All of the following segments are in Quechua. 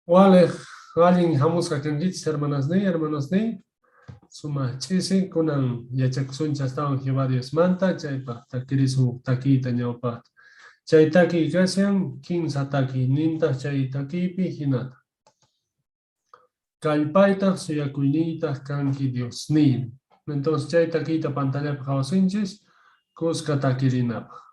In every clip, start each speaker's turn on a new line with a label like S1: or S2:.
S1: Waliq allin hamusqa kankichis hermanasniy, hermanosniy. Sumaq ch'isi kunan yachakusunchis astawan Jehová Diosmanta, chaypaq takirisun huk takiyta ñawpaqta. Chay takiy kashan kinsa takiy, nintaq chay takiypi hinata. Kallpaytaq suyakuyniytaq kanki Diosniy. Entonces chay takiyta pantallapi qhawasunchis kuska takirinapaq.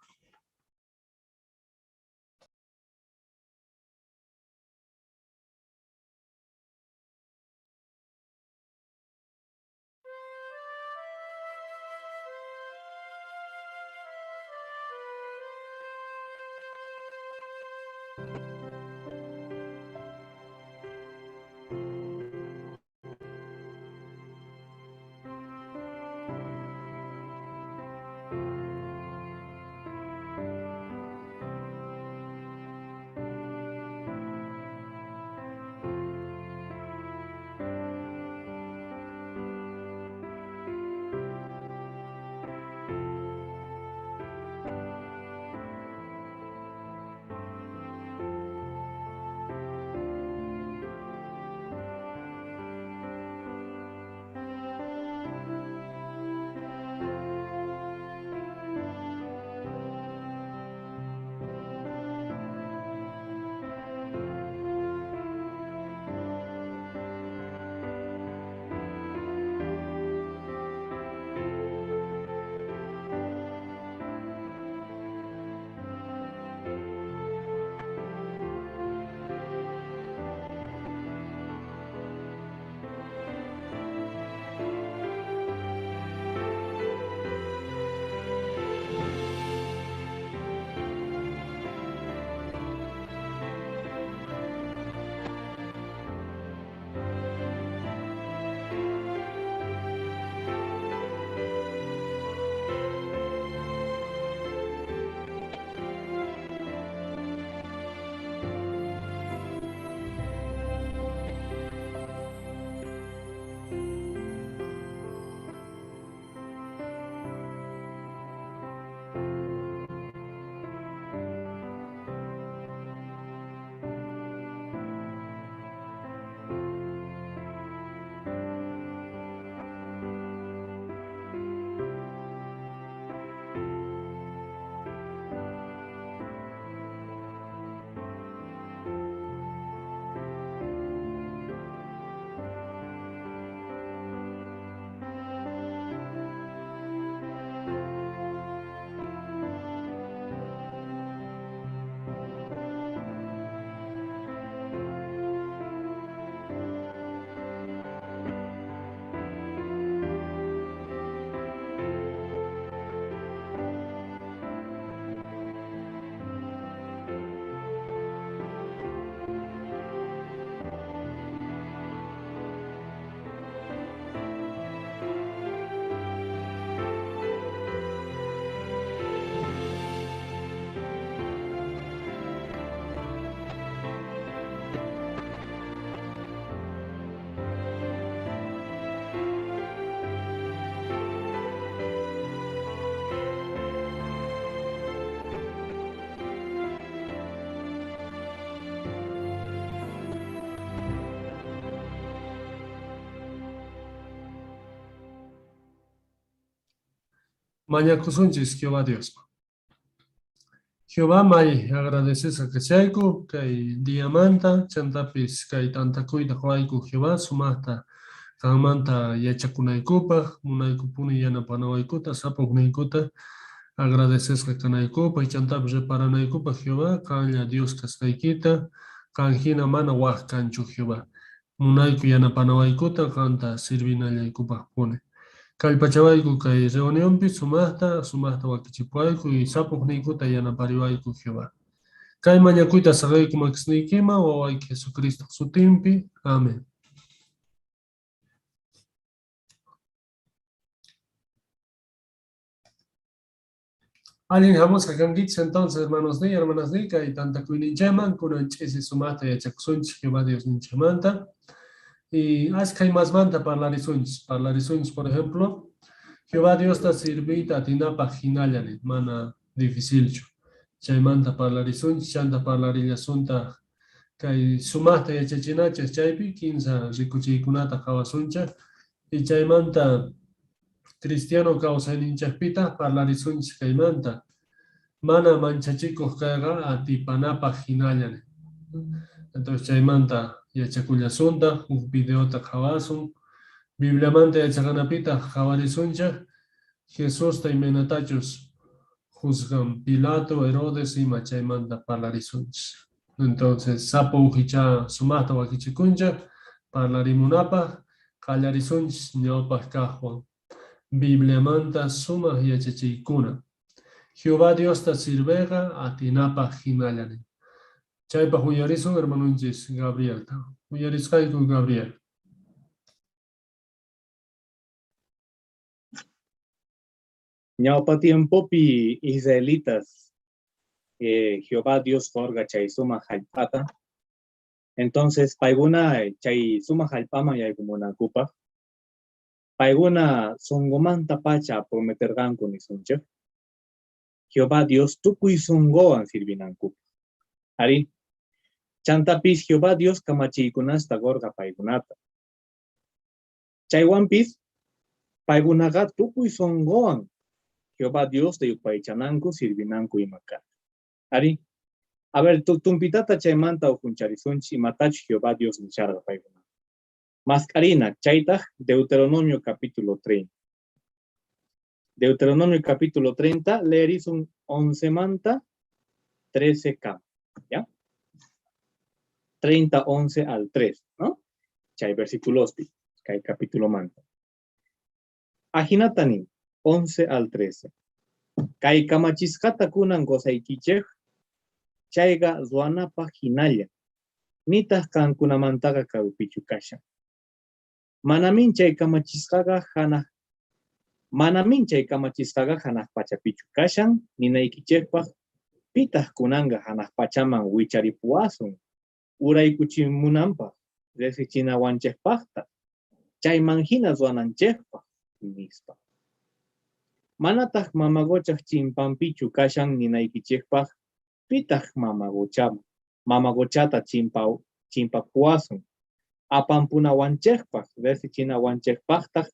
S1: Mañakusunchis Jehová Diosman. Jehová may agradecesqa kashayku kay diamanta, chantapis kay tantakuyta qowayku Jehová sumaqta qanmanta yachakunaykupaq, munaykupuni yanapanawaykuta, sapa ujniykuta agradecesqa kanaykupaq, chantapis reparanaykupaq Jehová qanlla Dios kasqaykita, qan hina mana waj kanchu Jehová. Munayku yanapanawaykuta qanta sirvinallaykupaqpuni. Kallpachawayku kay reunionpi sumaqta, sumaqta wakichipuwayku y sapa ujniykuta yanapariwayku Jehová. Kay mañakuyta saqeyku makisniykiman, wawayki Jesucristoq sutinpi. Amén. Allin hamusqa kankichis entonces, hermanosniy, hermanasniy, kay tantakuyninchikman kunan ch'isi sumaqta yachakusunchis Jehová Diosninchikmanta. Y askha imasmanta parlarisunchis. Parlarisunchis, por ejemplo, Jehová Diosta sirviyta atinapaq hinalla, mana dificilchu. Chaymanta parlarisunchis, chanta parlarillasuntaq. Kay sumaqta yachachinachis chaypi kinsa rikuchiykunata qhawasunchik y chaymanta cristiano kawsayninchikpitaq parlarisunchik kaymanta. Mana manchachikuq kayqa atipanapaq hinalla. Entonces chaymanta yachakullasuntaq, huk videota qhawasun. Bibliamanta yachaqanapitaq qhawarisunchik Jesusta imaynatachus juzgan Pilato, Herodes ima chaymanta parlarisunchik. Entonces, sapa uj sumaqta wakichikunchik parlarimunapaq qallarisunchik ñawpaq kaqwan. Bibliamanta sumaq yachachiykuna. Jehová Diosta sirveyqa atinapaq hinalla. Chaypaq uyarisun hermanunchis Gabrielta. Uyarisqayku, Gabriel.
S2: Ñawpa tiempopi israelitas Jehová Dios qurqa chay sumaq hallp'ata. Entonces paykuna chay sumaq hallp'aman yaykumunankupaq paykuna sunqumanta pacha prometerqanku nisunchik Jehová Dios tukuy sunquwan sirvinankupaq. Ari, chantapis Jehová Dios kamachiykunasta qurqa paykunata. Chaywanpis paykunaqa tukuy sunquwan Jehová Diosta yupaychananku sirvinanku ima karqa. Ari, a ver, tumpitata chaymanta ukhuncharisunchik imatachu Jehová Dios nisharqa paykuna. Mask'arina, chaytaq Deuteronomio capítulo 30. Deuteronomio capítulo 30, leerisun 11 manta 13 kama, ¿ya? 30, 11 al 3, ¿no? Chay versículospi, kay capítulo manta. Ajinata nin, 11 al 13. Kay kamachisqata kunan qusaykichik, chayqa ruwanapaq hinalla, nitaq qankunamantaqa karupichu kashan. Manamin chay kamachisqaqa hanaq manamin chay kamachisqaqa hanaq pachapichu kashan, ninaykichikpaq pitaq kunanqa hanaq pachaman wicharipuwasun, uraykuchimunanpaq, riqsichinawanchikpaqta, chayman hina ruwananchikpaq, nispa. Manataq mama quchaq chimpanpichu kashan ninaykichikpaq, pitaq mama quchata chimpapuwasun, apampunawanchikpaq, riqsichinawanchikpaqtaq,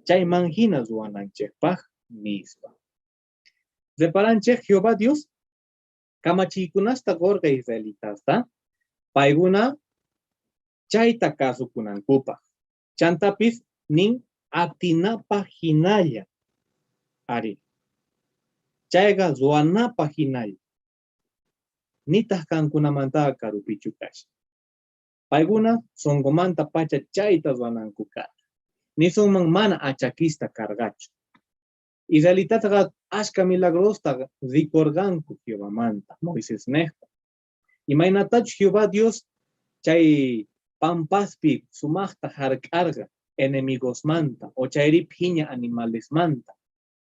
S2: chayman hina ruwananchikpaq, nispa. Reparanchik Jehová Dios kamachiykunasta qurqa israelitasta, paykuna chayta kasukunankupaq. Chantapis nin atinapaq hinalla. Ari. Chayqa ruwanapaq hinalla. Nitaq qankunamantaqa karupichu kashan. Paykuna sunqumanta pacha chayta ruwananku karqa. Nisunman mana achakista karqachu. Israelitaqa achka milagrosta rikurqanku Jehovamanta, Moisés niqta. Imaynatachu Jehová Dios chay pampaspi sumaqta hark'arqa enemigosmanta o chayri phiña animalesmanta.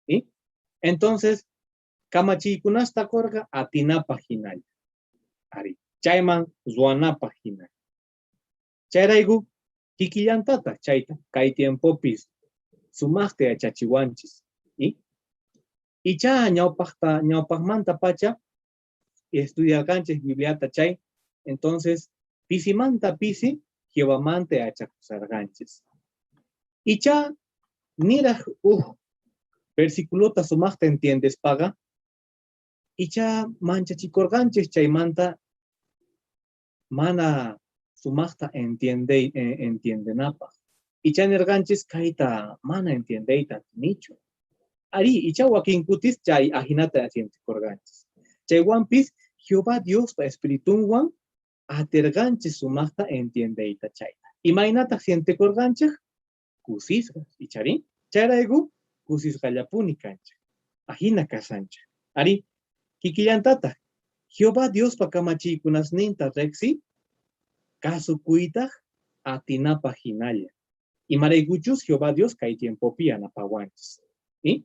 S2: ¿Sí? Entonces, kamachiykunasta qurqa atinapaq hinalla. Ari, chayman ruwanapaq hinalla. Chayrayku kikillantataq chayta kay tiempopis sumaqta yachachiwanchis. ¿Sí? Icha ñawpaqta ñawpaqmanta pacha estudiarqanchik Bibliata chay, entonces pisimanta pisi Jehovamanta yachakusarqanchis. Icha niraq uj versiculota sumaqta entiendespaqa, icha manchachikurqanchik chaymanta mana sumaqta entiendenapaq. Icha nirqanchis kayta mana entiendeyta atinichu. Ari, icha wakin kutis chay ajinata sientikurqanchis. Chaywanpis Jehová Diospa espiritunwan atirqanchis sumaqta entiendeyta chayta. Imaynataq sientikurqanchik? Kusisqa, ichari? Chayrayku kusisqallapuni kanchik. Ajina kashanchik. Ari, kikillantataq Jehová Diospa kamachiykunasninta riqsi kasukuytaq atinapaq hinalla. Imaraykuchus Jehová Dios kay tiempopi yanapawanchis. ¿Sí?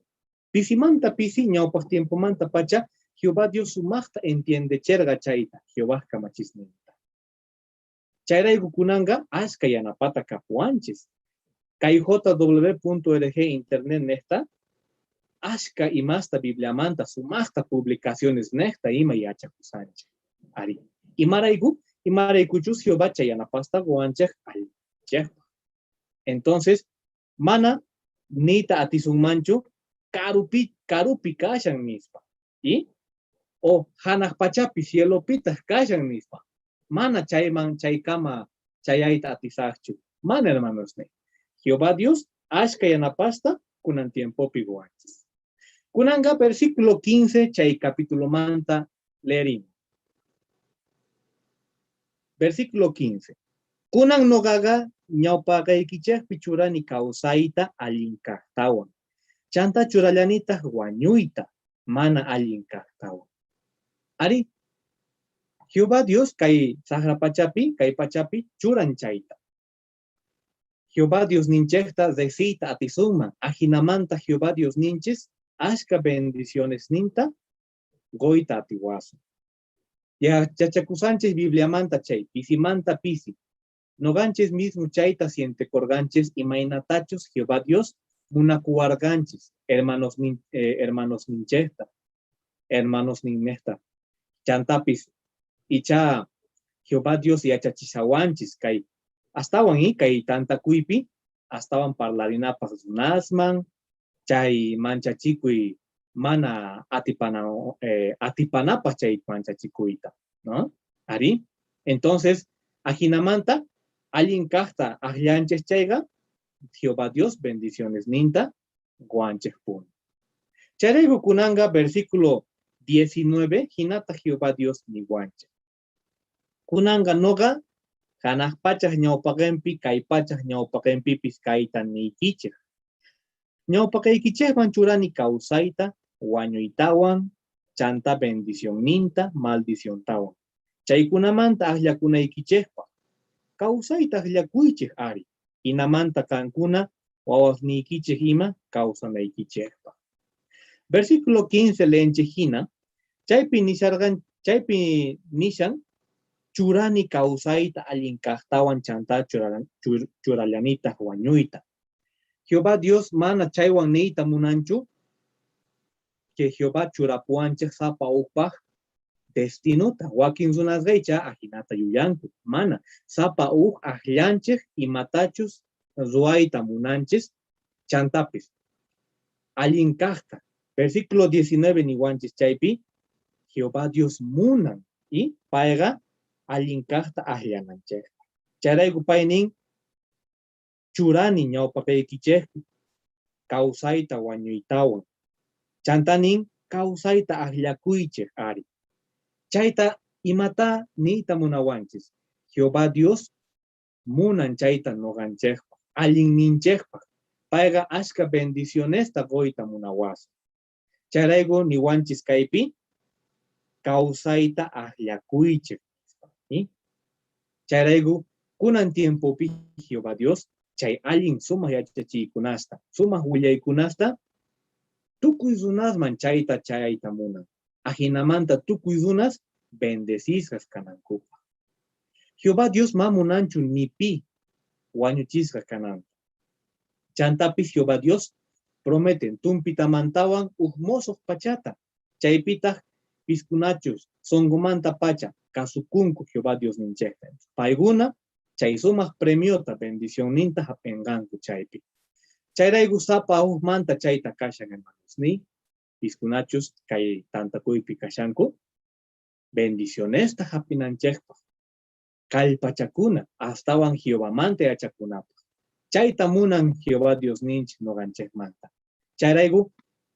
S2: Pisimanta pisi ñawpaq tiempomanta pacha Jehová Dios sumaqta entiendecherqa chayta Jehová kamachisninta. Chayrayku kunanqa achka yanapata kapuwanchis. Kay jw.org internet niqta achka imasta Bibliamanta sumaqta publicaciones niqta ima yachakusanchik. Ari. Imarayku? Imaraykuchus Jehová chay yanapasta qowanchej allinchejpaj. Entonces, mana niyta atisunmanchu karupi karupi kashan nispa. Y o hanaq pachapi cielopitaq kashan nispa. Mana chayman chaykama chayayta atisaqchu. Mana, hermanos, ni. Jehová Dios ashka yanapasta kunan tiempopi qowanchis. Kunanqa versículo 15 chay capitulomanta leerimos. Versículo 15. Kunan noqaqa ñawpaqaykichejpi churani kawsayta allin kaqtawan. Chanta churallanitaq wañuyta mana allin kaqtawan. Ari, Jehová Dios kay saqra pachapi, kay pachapi churan chayta. Jehová Dios ninchejta riqsiyta atisunman. Ajinamanta Jehová Dios ninchis ashka bendiciones ninta qoyta atiwasun. Yachakusanchis Bibliamanta chay pisimanta pisi. Noqanchis mismo chayta sientekurqanchis imaynatachus Jehová Dios munakuwarqanchis hermanos nin, hermanos ninchejta, hermanos ninnejta. Chantapis icha Jehová Dios yachachishawanchis kay astawan y kay tantakuypi astawan parlarinapaq runasman chay manchachikuy mana atipana atipanapaq chay manchachikuyta, ¿no? Ari, entonces ajinamanta allin kaqta aqllanchis chayqa Jehová Dios bendiciones ninta qowanchejpuni. Chayrayku kunanqa versículo 19 hinata Jehová Dios niwanchej. Kunanqa noqa hanaq pachaq ñawpaqenpi kay pachaq ñawpaqenpipis kayta niykichej. Ñawpaqaykichejman churani kawsayta wañuytawan chanta bendicionninta maldiciontawan. Chaykunamanta aqllakunaykichejpaq. Kawsayta aqllakuychej ari. Hinamanta qankuna wawasniykichej ima kawsanaykichejpaq. Versículo 15 leenchej hina, chaypi nisharqan, chaypi nishan churani kawsayta allin kaqtawan chanta churallanitaq wañuyta. Jehová Dios mana chaywan niyta munanchu que Jehová churapuwanchej sapa ujpaq destinota. Wakin runasqa icha ajinata yuyanku. Mana sapa uj aqllanchej imatachus ruwayta munanchis chantapis allin kaqta. Versículo 19 niwanchis chaypi Jehová Dios munan y payqa allin kaqta aqllananchejta. Chayrayku pay nin churani ñawpaqaykichejpi kawsayta wañuytawan. Chanta nin kawsayta aqllakuychej ari. Chayta imata niyta munawanchis. Jehová Dios munan chayta noqanchejpaq, allinninchejpaq. Payqa ashka bendicionesta qoyta munawasun. Chayrayku niwanchis kaypi kawsayta aqllakuychej. Chayrayku kunan tiempopi Jehová Dios chay allin sumaq yachachiykunasta, sumaq willaykunasta tukuy runasman chayta chayayta munan. Ajinamanta tukuy runas bendecisqas kanankupaq. Jehová Dios ma munanchu ni pi wañuchisqa kananta. Chantapis Jehová Dios prometen tumpitamantawan uj mosoq pachata. Chaypitaq piskunachus sonqomanta pacha kasukunku Jehová Dios ninchejta. Paykuna chay sumaq premiota bendicionninta hap'inqanku chaypi. Chayrayku sapa ujmanta chayta kashan hermanos ni piskunachus kay tantakuypi kashanku bendicionesta hap'inanchejpaq. Kallpachakuna astawan Jehovamanta yachakunapaq. Chayta munan Jehová Dios ninchik noqanchejmanta. Chayrayku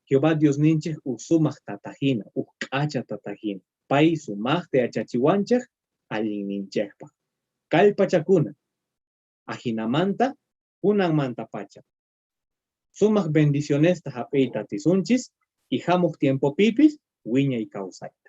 S2: Jehová Dios ninchik uj sumaq tatajina, uj k'acha tatajina. Pay sumaqta yachachiwanchej allinninchejpaq. Kallpachakuna ajinamanta kunanmanta pacha. Sumaq bendicionesta hap'iyta atisunchis y hamuq tiempopipis wiñay kawsayta.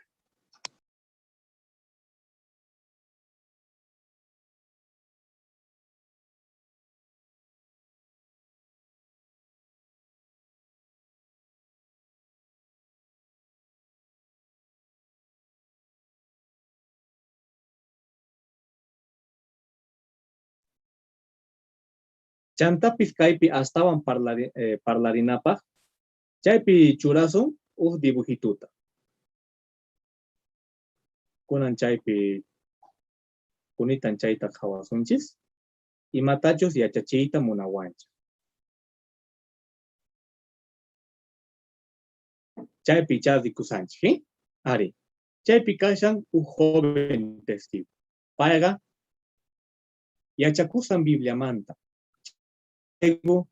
S2: Chantapis kaypi astawan parlarinapaq, chaypi churasun uj dibujituta. Kunan chaypi Kunitan chayta qhawasunchis, imatachus yachachiyta munawanchik. Chaypi ichá rikusanchik, ¿eh? Ari, chaypi kashan uj joven testigo. Payqa yachakusan Bibliamanta. Chayrayku,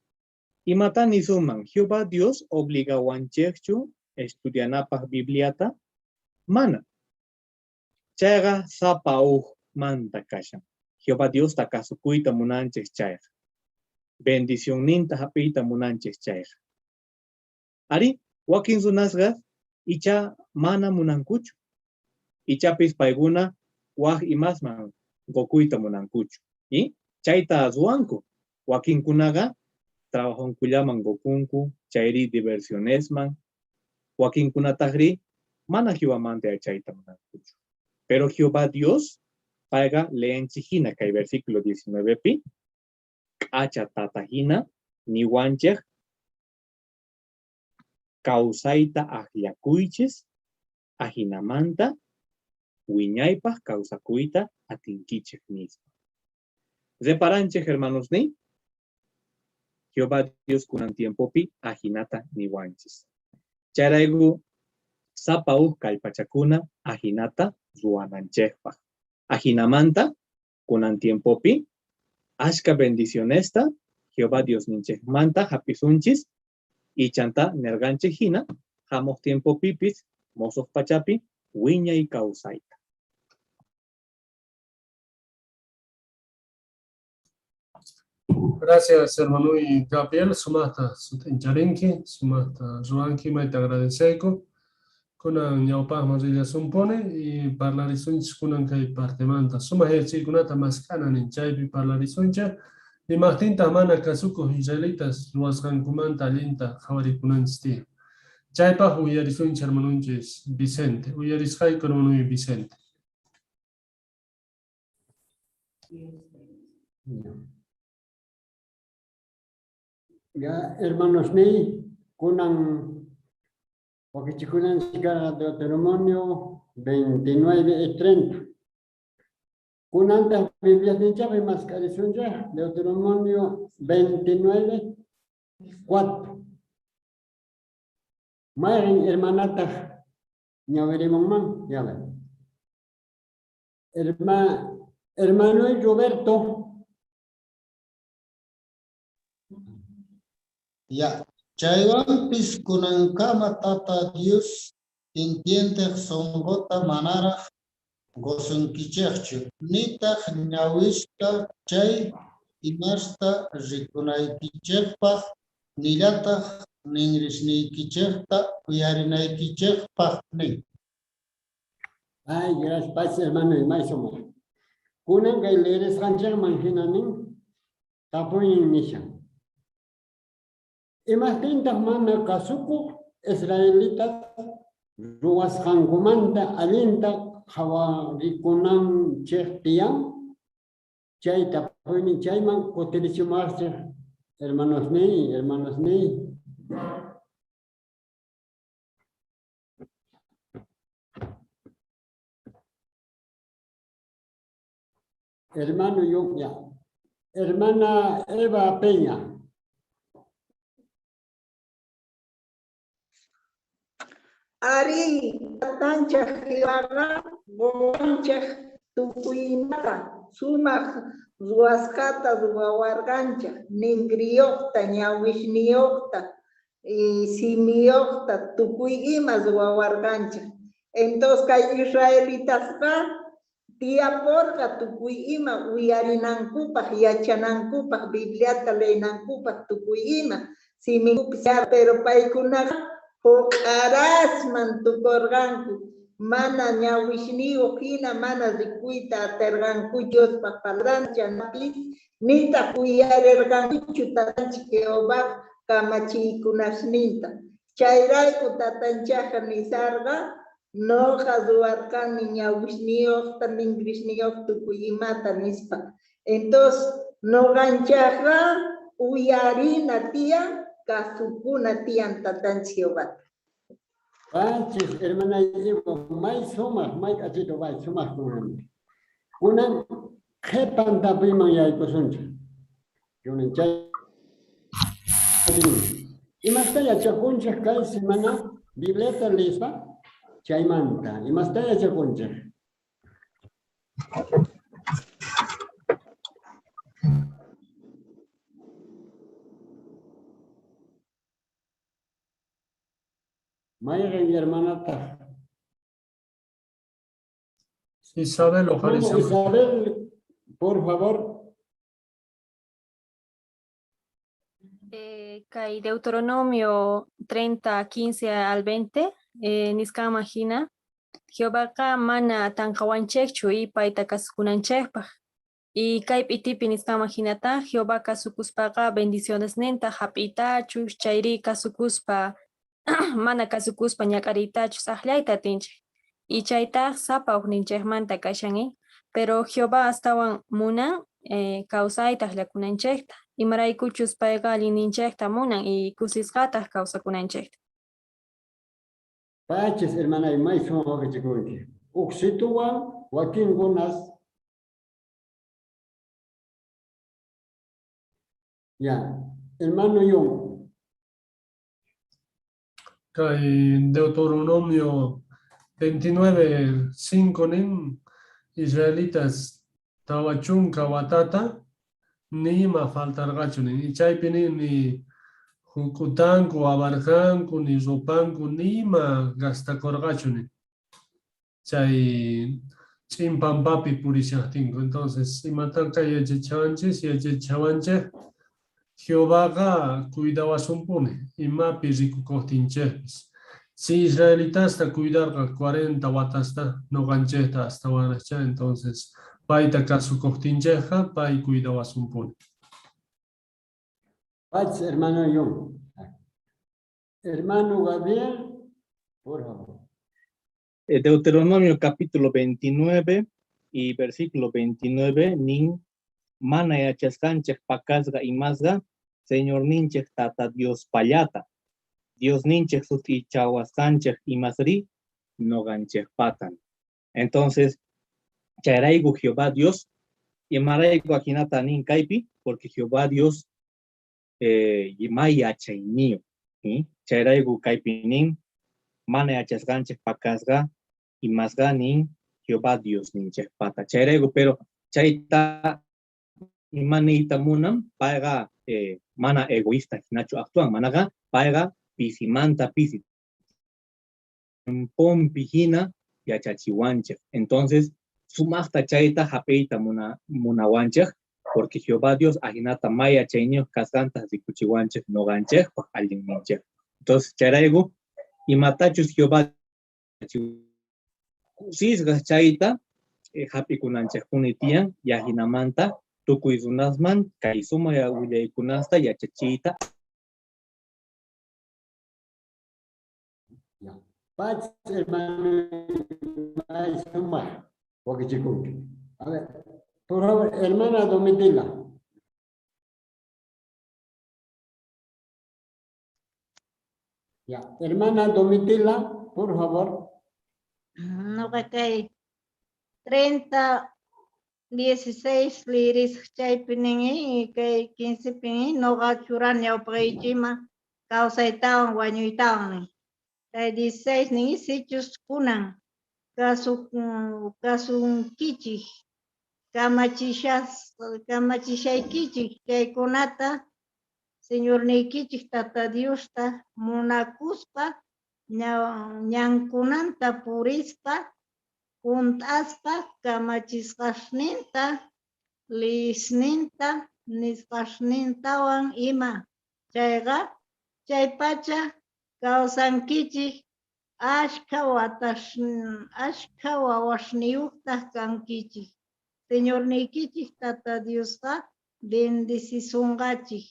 S2: imatá nisunman? Jehová Dios obligawanchejchu estudianapaj Bibliata? Mana. Chayqa sapa ujmanta kashan. Jehová Diosta kasukuyta munanchej chayqa, bendicionninta jap'iyta munanchej chayqa. Arí, wakin runasqa ichá mana munankuchu. Ichapis paykuna waj imasman qokuyta munankuchu. Y chayta ruwanku. Wakinkunaqa trabajonkullaman qokunku chayri diversionesman. Wakinkunatajrí mana Jehovamanta yachayta munankuchu. Pero Jehová Dios, payqa leenchej jina kay versículo 19pi, k'acha tata jina niwanchej kawsayta ajllakuychis, ajinamanta wiñaypaj kawsakuyta atinkichej, nispa. Reparanchej, hermanosniy, Jehová Dios kunan tiempopi ajinata niwanchis. Chayrayku sapa uj kallpachakuna ajinata ruwananchejpaj. Ajinamanta kunan tiempopi ashka bendicionesta Jehová Diosninchejmanta jap'isunchis y chantá nerqanchej jina jamoj tiempopipis mosoj pachapi wiñay kawsayta.
S1: Gracias, hermano Gabriel. Sumaqta sut'incharinki, sumaqta ruwanki, mayta agradeceyku. Kunan ñawpaqman rillasunpuni y parlarisunchis kunan kay partemanta. Sumaq yachaykunata mask'ana nin chaypi parlarisunchik. Imaqtintaq mana kasukuq israelitas ruwasqankumanta allinta qhawarikunanchis tiyan. Chaypaq uyarisunchik hermanonchis Vicente. Uyarisqayku, hermano Vicente.
S3: Ya, hermanos niy, kunan wakichikunanchik karqa Deuteronomio 29 y 30. Kunantaq Bibliasninchikpi mask'arisunchik Deuteronomio 29, 4. Mayqin hermanataq ñawirimunman? Ya ver. Hermano Roberto.
S4: Ya, chaywanpis kunankama Tata Dios entiendej sonqota manaraj qosunkichejchu, nitaj ñawista chay imasta rikunaykichejpaj, nillataj ninrisniykichejta uyarinaykichejpaj nin.
S3: Ay, gracias, paz, hermano, y may sumaq. Kunan kay leerisqanchikman hina nin, tapuynin nishan. Imaqtintaq mana kasukuq israelitas ruwasqankumanta allinta qhawarikunanchik tiyan? Chay tapuynin chayman kutirichimuwaqchik, hermanosniy, hermanosniy. Hermano Yukya. Hermana Eva Peña.
S5: Arí, tatanchej Jehovaqa qowanchej tukuy imata sumaq ruwasqata ruwawarqanchej, ningriyojta, ñawisniyojta, y simiyojta, tukuy ima ruwawarqanchej. Entonces kay israelitasqa tiyaporqa tukuy ima uyarinankupaj, yachanankupaj, Bibliata leenankupaj, tukuy ima siminkupis, pero paykunaqa joq'arasman tukorqanku, mana ñawisniyoj jina mana rikuyta aterqanku Diospa palabranta, chantapis nitaj uyarerqankuchu tatanchej Jehová kamachiykunasninta. Chayrayku tatanchajqa nisarqa, noqa ruwarqani ñawisniyojta, ningrisniyoj tukuy imata nispa. Entonces, noqanchajqa uyarina tiyan, kasukuna tiyan tatanchej Jehovata.
S3: Panchis, hermana Ivo, may sumaq, may k'achitu, may sumaq kunan. Kunan Qhipan tapuyman yaykusunchik. Kunan chay imasta yachakunchik kay semana Bibliata leespa chaymanta imasta yachakunchik? Mayqin hermanataq?
S1: Isabel.
S3: Hermano
S1: Ojalá.
S3: Isabel, por favor.
S6: Kay Deuteronomio 30, 15 al 20, nisqanman hina, Jehovaqa mana tanqawanchikchu y payta kasukunanchikpaq. Y kay p'itipi nisqanman hinata, Jehová kasukuspaqa bendicionesninta hap'iytachus, chayri kasukuspa, mana kasukuspa ñak'ariytachus aqllayta atinchik. Y chaytaq sapa ukninchikmanta kashan, Pero Jehová astawan munan kawsayta aqllakunanchikta. Imaraykuchus payqa allinninchikta munan y kusisqataq kawsakunanchikta.
S3: Pachis, hermana, may sumaq wakichikunki. Uksituwan wakinkunas. Ya, hermano Yun.
S1: Kay Deuteronomio 29, 5 nin israelitas 40 watata nima faltarqachu nin. Y chaypi nin ni huk'utanku, abarqanku, ni rupanku nima gastakurqachu nin. Chay ch'in pampapi purishaqtinku. Entonces, imatan kay yachachiwanchis, yachachiwanchik Jehovaqa cuidawasunpuni, imapi rikukuqtinchikpis. Si israelitasta cuidarqa 40 watasta, nuqanchikta astawanraqcha, entonces payta kasukuqtinchikqa pay cuidawasunpuni.
S3: Paz, hermano Yun. Hermano Gabriel, por favor.
S2: Deuteronomio capítulo 29 y versículo 29, nin mana yachasqanchik pakasqa imasqa, Señor ninchik tata Dios pallata. Dios ninchik sut'ichawasqanchik imasri, noqanchik patan. Entonces, chayrayku Jehová Dios, imarayku ajinata nin kaypi, porque Jehová Dios may yachayniyo, ¿sí? Chayrayku kaypi nin, mana yachasqanchik pakasqa, imasqa nin Jehová Dios ninchik pata. Chayrayku, pero chayta imaniyta munan, payqa mana egoísta hinachu actúan, manaqa payqa pisimanta pisi pompi hina yachachiwanchik. Entonces, sumaqta chayta hap'iyta munawanchik, porque Jehová Dios ajinata may yachayniyuq kasqanta rikuchiwanchik noqanchikpaq allinninchik. Entonces, chayrayku imatachus Jehová kusisqa chayta hap'ikunanchikpuni tiyan, yajinamanta tukuy runasman kay sumaq willaykunasta yachachiyta.
S3: Ya. Paz, hermano, may sumaq wakichikunki. A ver, por favor, hermana Domitila. Ya, hermana Domitila, por favor.
S5: Noqa kay 30, 16 liris chaypi nin kay 15 pi noqa churani ñawpaqaykiman kawsaytawan wañuytawan nin. Kay 16 nin sichus kunan kasunkichik kamachishaykichik chaykunata Señorniykichik Tata Diosta munakuspa ñankunanta purispa junt'aspa kamachisqasninta leyesninta nisqasnintawan ima chayqa chaypacha kawsankichik ashkha watas ashkha wawasniyuqtaq kankichik Señorniykichik Tata Diosqa bendecisunqachik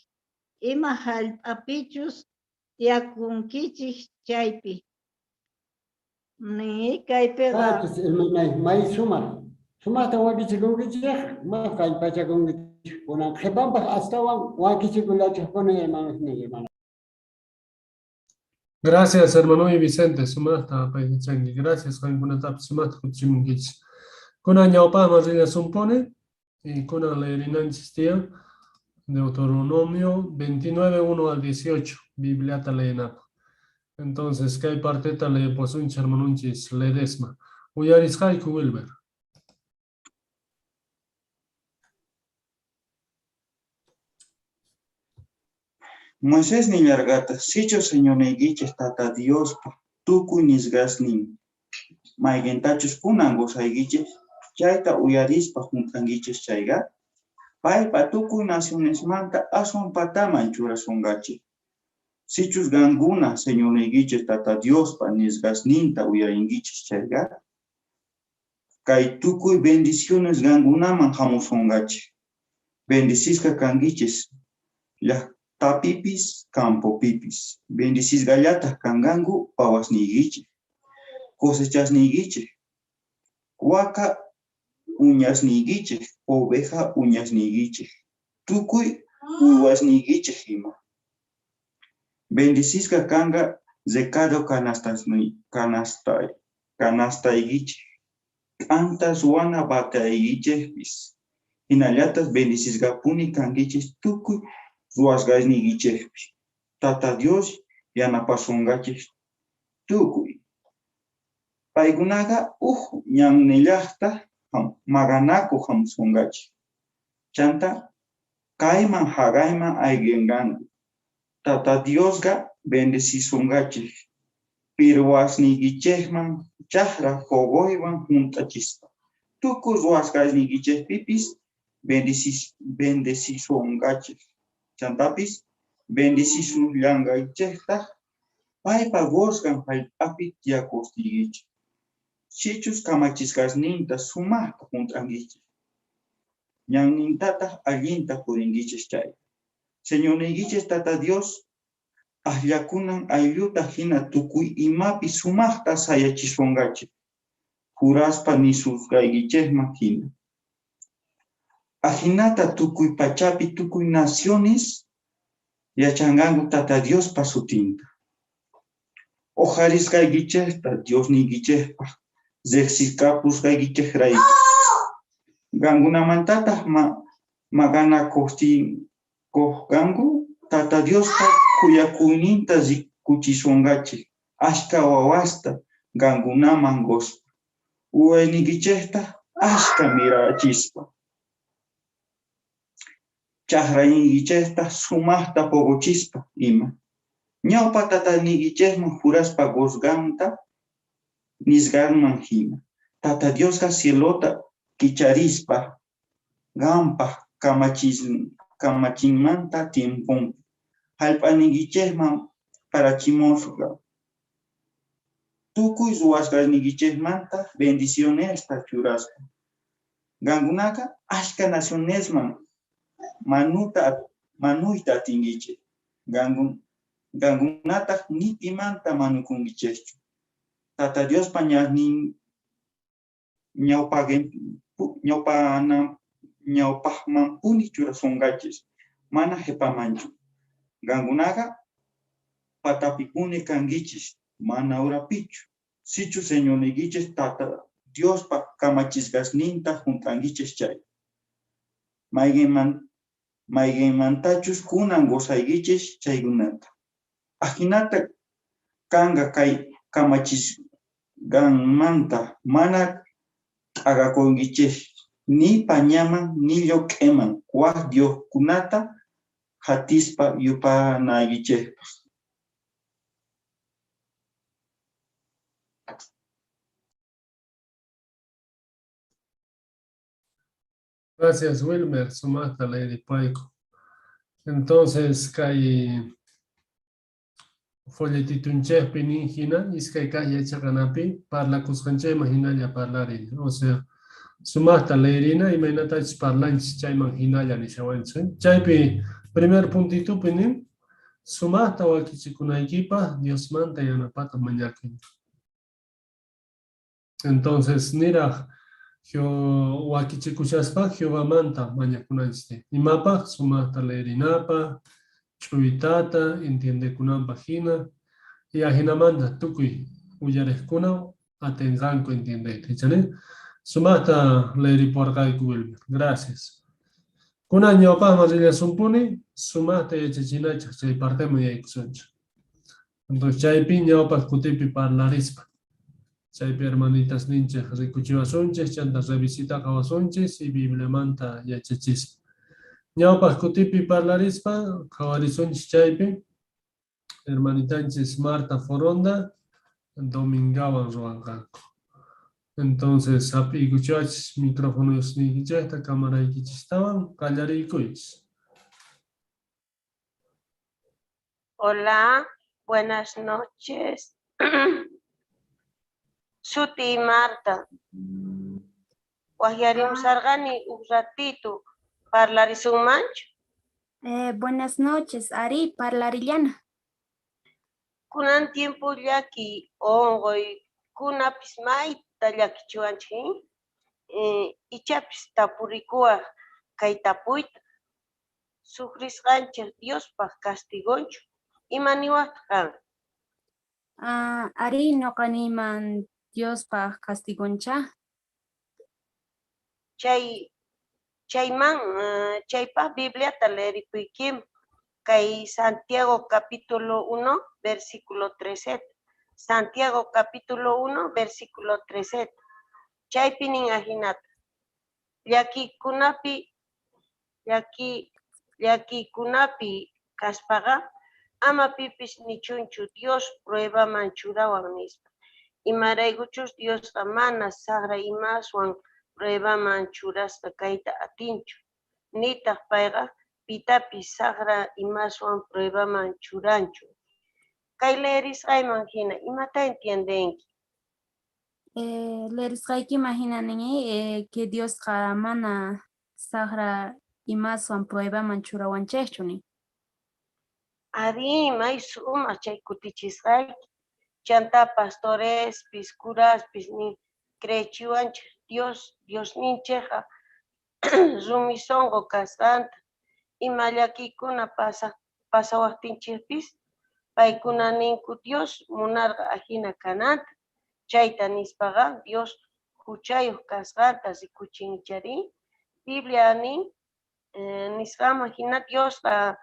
S5: ima hallp'apichus tiyakunkichik chaypi. Ni kaypiqa
S3: Pachis, hermana, may sumaq. Sumaqta wakichikunkichik, ma kallpachakunkichik. Kunan qhipanpaq astawan wakichikunachikpuni, hermanos ni hermanas.
S1: Gracias, hermano y Vicente, sumaqta paychanki. Gracias, qankunatapis sumaqta kutichimunkichik. Kunan ñawpaqman rillasunpuni. Y kunan leerinanchis tiyan Deuteronomio 29, 1 al 18, Bibliata leenapaq. Entonces, kay parteta leepuwasunchis hermanunchis Ledesma. Uyarisqayku, Wilber.
S7: Moisés nillarqataj, sichus Señorniykichej Tata Diospa tukuy nisqasnin, mayqentachus kunan qoshaykichej, chayta uyarispa junt'ankichej chayqa, paypa tukuy nacionesmanta aswan pataman churasonqachej. Sichus qankuna Señorniykichej Tata Diospa nisqasninta uyarinkichej chayqa, kay tukuy bendiciones qankunaman jamusonqachej. Bendicisqa kankichej llajtapipis, campopipis. Bendicisqallataj kanqanku wawasniykichej, cosechasniykichej, waka uñasniykichej, oveja uñasniykichej, tukuy uywasniykichej ima. Bendicisqa kanqa recado canastaykichej, t'anta ruwana bataykichejpis. Jinallataj bendicisqapuni kankichej tukuy ruwasqasniykichejpi. Tata Dios yanapasonqachej tukuy. Paykunaqa uj ñannillajta maqanakoj jamusonqachej. Chanta kayman jaqayman ayqenqanku. Tata Diosqa bendecisonqachej pirwasniykichejman chajra poqoywan junt'achispa. Tukuy ruwasqasniykichejpipis bendecisonqachej. Chantapis bendecisullanqachejtaj paypa qosqan jallp'api tiyakojtiykichej. Sichus kamachisqasninta sumajta junt'ankichej, ñannintataj allinta purinkichej chay. Señorniykichej Tata Dios ajllakunan aylluta jina tukuy imapi sumajta sayachisonqachej, juraspa nisusqaykichejman jina. Ajinata tukuy pachapi tukuy naciones yachanqanku Tata Diospa sutinta. Oqharisqaykichejta Diosniykichejpaj rejsikapusqaykichejrayku. Qankunamantataj maqanakojtinkoqanku Tata Diospa khuyakuyninta rikuchisonqachej ashkha wawasta qankunaman qospa, uywasniykichejta ashkha mirachispa, chajraykichejta sumajta poqochispa ima. Ñawpa tatasniykichejman juraspa qosqanta nisqanman jina. Tata Diosqa cielota kicharispa qanpaj kamachinmanta tiemponpi jallp'aniykichejman parachimusqa. Tukuy ruwasqasniykichejmanta bendicionesta churaspa. Qankunaqa ashkha nacionesman manuyta atinkichej. Qankunataj ni pimanta manukunkichejchu. Tata Diospa ñawpajmanpuni churasonqachej, mana qhepamanchu. Qankunaqa patapipuni kankichej, mana urapichu. Sichus Señorniykichej Tata Diospa kamachisqasninta junt'ankichej chay. Mayqenmantachus kunan qoshaykichej chaykunata. Ajinata kanqa kay kamachisqanmanta mana t'aqakunkichej ni pañaman ni lloq'eman waj dioskunata qhatispa yupanaykichejpaj.
S1: Gracias, Wilmer. Sumajta leeripayku. Entonces, kay folletitunchejpi nin jina, iskay kaq yachaqanapi parlakusqanchejman jinalla parlarina. O sea, sumajta leerina imaynatachus parlanchis chayman jinalla nishawanchik. Chaypi primer puntitupi nin, sumajta wakichikunaykipaj Diosmanta yanapata mañakuy. Entonces, niraj wakichikushaspa Jehovamanta mañakunanchis tiyan. Imapaj sumajta leerinapaj, ch'uytata, entiendekunanpaj jina, y ajinamanta tukuy uyarejkuna atenqanku entiendeyta, ichani? Sumaqta leeripuwarqayku, Wilmer. Gracias. Kunan ñawpaqman rillasunpuni, sumaqta yachachinachaq chay parteman yaykusunchik. Entonces chaypi ñawpaq kutipi parlarispa. Chaypi hermanitas ninchik rikuchiwasunchik, chanta revisita qawasunchik y Bibliamanta yachachispa. Ñawpaq kutipi parlarispa, qhawarisunchik chaypi. Hermanitanchis Marta Foronda, Domingawan ruwanqanku. Entonces, hap'iykuchiwachis microfonosniykichikta, camaraykichistawan, qallariykuychis.
S8: Hola, buenas noches. Sutiy Marta. Waqyarimusarqani uj ratito parlarisunmanchu.
S9: Buenas noches, Ari, parlarillana.
S8: Kunan tiempo llakiy unquykunapis mayta llakichiwanchik. Ichapis tapurikuwaq kay tapuyta. Sufrisqanchik Diospaq castigonchu. Ima niwaqtaq qan?
S9: Ah, Ari, noqa niyman Diospaq castigoncha.
S8: Chayman chaypaq Bibliata leeripuykim. Kay Santiago capítulo 1, versículo 13. Santiago capítulo 1, versículo 13. Chaypi nin ajinata. Llakiykunapi, llakiykunapi kaspaqa ama pipis nichunchu Dios pruebaman churawan nispa. Imaraykuchus Diosqa mana saqra imaswan pruebaman churasqa kayta atinchu. Nitaq payqa pitapis saqra imaswan pruebaman churanchu. Kay leerisqayman hina, imata entiendenki?
S9: Leerisqaykiman hina nini que Diosqa mana saqra imaswan pruebaman churawanchikchu nin.
S8: Ari, may sumaq chay kutichisqayki. Chanta pastorespis, curaspis ni creechiwanchik Dios, Diosninchikqa rumi sunqu kasqanta. Ima llakiykuna pasawaqtinchikpis, paykuna ninku Dios munarqa ajina kananta. Chayta nispaqa Dios huchayuq kasqanta rikuchin chari. Biblia nin, nisqanman hina Diosqa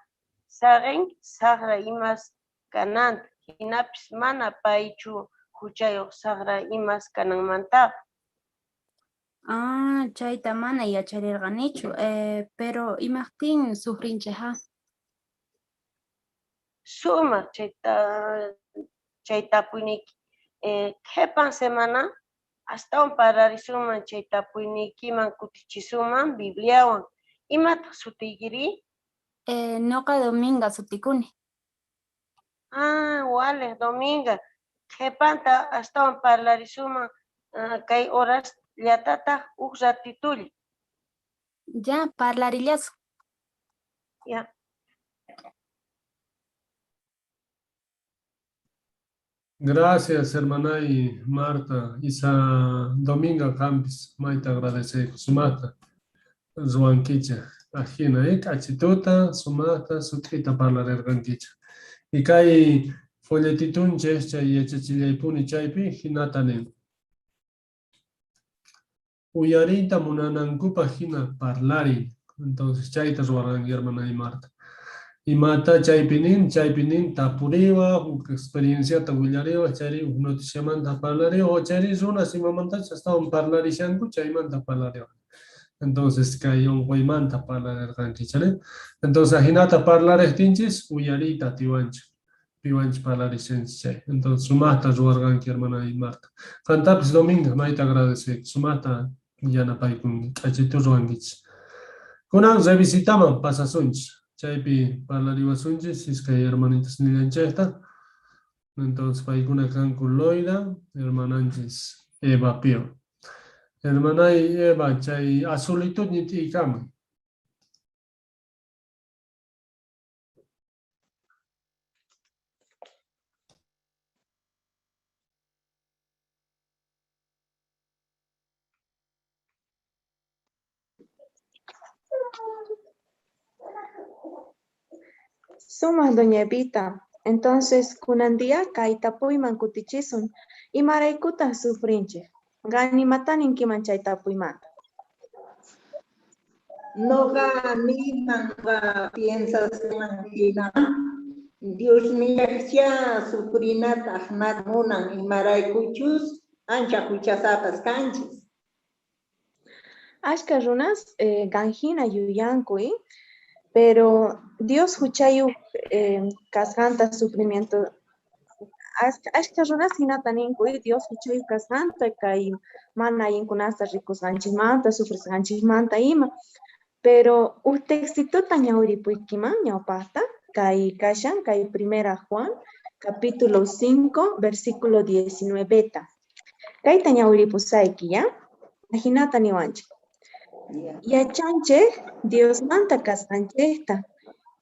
S8: saqin saqra imas kananta, hinapis mana paychu huchayuq saqra imas kananmantaqa.
S9: Ah, chayta mana yacharirqanichu, pero imaqtin sufrinchik?
S8: Sumaq chay tapuyniyki. Qhipan semana astawan parlarisuman chay tapuyniykiman kutichisuman Bibliawan. Imataq sutiykiri?
S9: Noqa Dominga sutikuni.
S8: Ah, wale, Dominga. Qhipanta astawan parlarisuman kay horas llatataq uj ratitulla.
S9: Ya, parlarillasun.
S8: Ya.
S1: Gracias, hermana y Marta, Isa Dominga Campis, mayta agradeceko, sumaqta, ruwankichik, ajina, k'achituta, sumaqta, sut'ita parlarirqankichik. Y kay folletitunchik chay yachachillaypuni chaypi hinata nin. Uyariyta munanankupaq hina parlarin. Entonces chayta ruwarqanki, hermana y Marta. Imata chaypi nin, chaypi nin tapuriwa, huk experienciata willariwa, chayri huk noticiamanta parlariwa, o chayri runas imamantacha astawan parlarishanku, chaymanta parlariwa. Entonces kay unquymanta parlarirqanki, chayri. Entonces ajinata parlariqtinchis, uyariyta atiwanchik, piwanchik parlarishanchik chay. Entonces sumaqta ruwarqanki, hermana y Marta. Qantapis Dominga, mayta agradecek, sumaqta yanapaykunki, k'achitu ruwankichis. Kunan revisitaman pasasunchis. Chaypi parlariwasunchis iskay hermanitas nillanchikta. Entonces paykuna kanku Loida, hermananchis Eva Pío. Hermanay Eva, chay azulito ñit'iykamuy.
S10: Sumaq doña Evita. Entonces, kunan día kay tapuyman kutichisun. Imaraykutaq sufrinchik? Qan imata ninkiman chay tapuymanta?
S5: Noqa niyman piensasqayman hinaqa Diosninchikchá sufrinata aqnata munan imaraykuchus ancha huchasapas kanchis.
S10: Ashka runas qan hina yuyanku, pero Dios huchayuq kasqanta sufrimiento ashka runas hinata ninku, Dios huchayuq kasqanta kay mana allinkunasta rikusqanchikmanta, sufrisqanchikmanta ima. Pero uj textituta ñawiripuykiman ñawpaqta, kay kashan, kay primera Juan, capítulo 5, versículo 19. Kayta ñawiripusayki, ya? Ajinata niwanchik. Yachanchik Diosmanta kasqanchikta,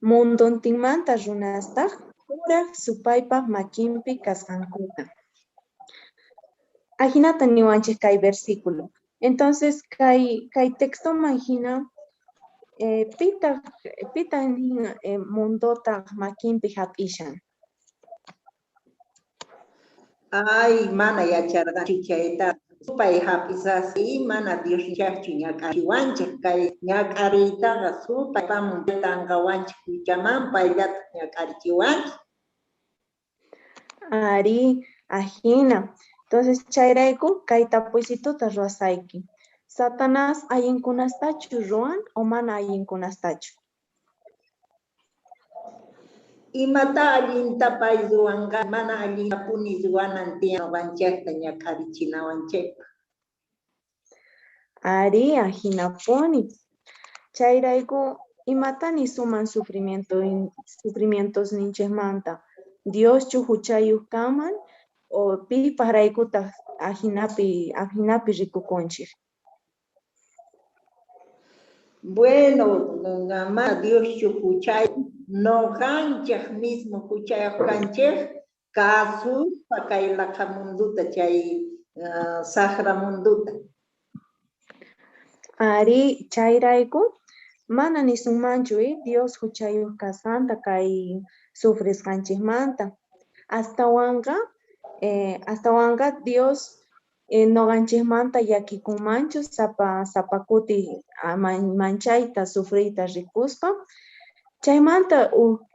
S10: mundontinmanta runastaq kuraq supaypa makinpi kasqankuta. Ajinata niwanchik kay versículo. Entonces, kay textoman hina, pitaq nin mundota makinpi hap'ishan?
S5: Ay, mana yacharqanchu chayta. Supay hap'isasi mana Diosninchikchu ñak'ariwanchik, kay ñak'ariytaqa supay apamun tanqawanchik huchaman, payllataq ñak'arichiwanchik.
S10: Ari, ajina. Entonces, chayrayku kay tapuysituta ruwasayki. Satanás allinkunastachu ruwan o mana allinkunastachu?
S5: Imata allinta pay ruwanqa, mana allintapuni ruwanan tiyan ñuqanchikta ñak'arichinawanchikpaq.
S10: Ari, ajinapuni. Chayrayku, imata nisuman sufrimientos ninchikmanta? Dioschu huchayuq kanman o pipaqraykutaq ajinapi rikukunchik?
S5: Bueno, mana Dioschu huchayuq, ñuqanchik mismo huchayuq kanchik, kasuspa kay laqha munduta, chay saqra munduta.
S10: Ari, chayrayku, mana nisunmanchu, Dios huchayuq kasqanta kay sufrisqanchikmanta. Astawanqa Dios ñuqanchikmanta llakikunmanchu sapa kuti manchayta sufriyta rikuspa. Chaymanta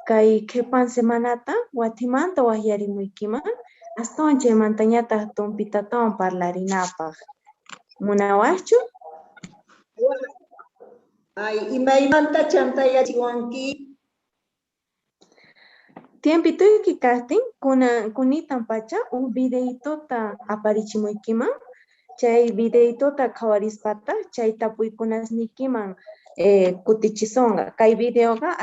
S10: kay qhipan semanata watimanta waqyarimuykiman, astawan chaymantañataq tumpitatawan parlarinapaq. Munawaqchu?
S5: Ay, imaymanta chanta yachiwanki?
S10: Tiempituyki kaqtin, kunitan pacha uj videitota aparichimuykiman, chay videitota qhawarispataq chay tapuykunasniykiman kutichisonqa. Kay videoqa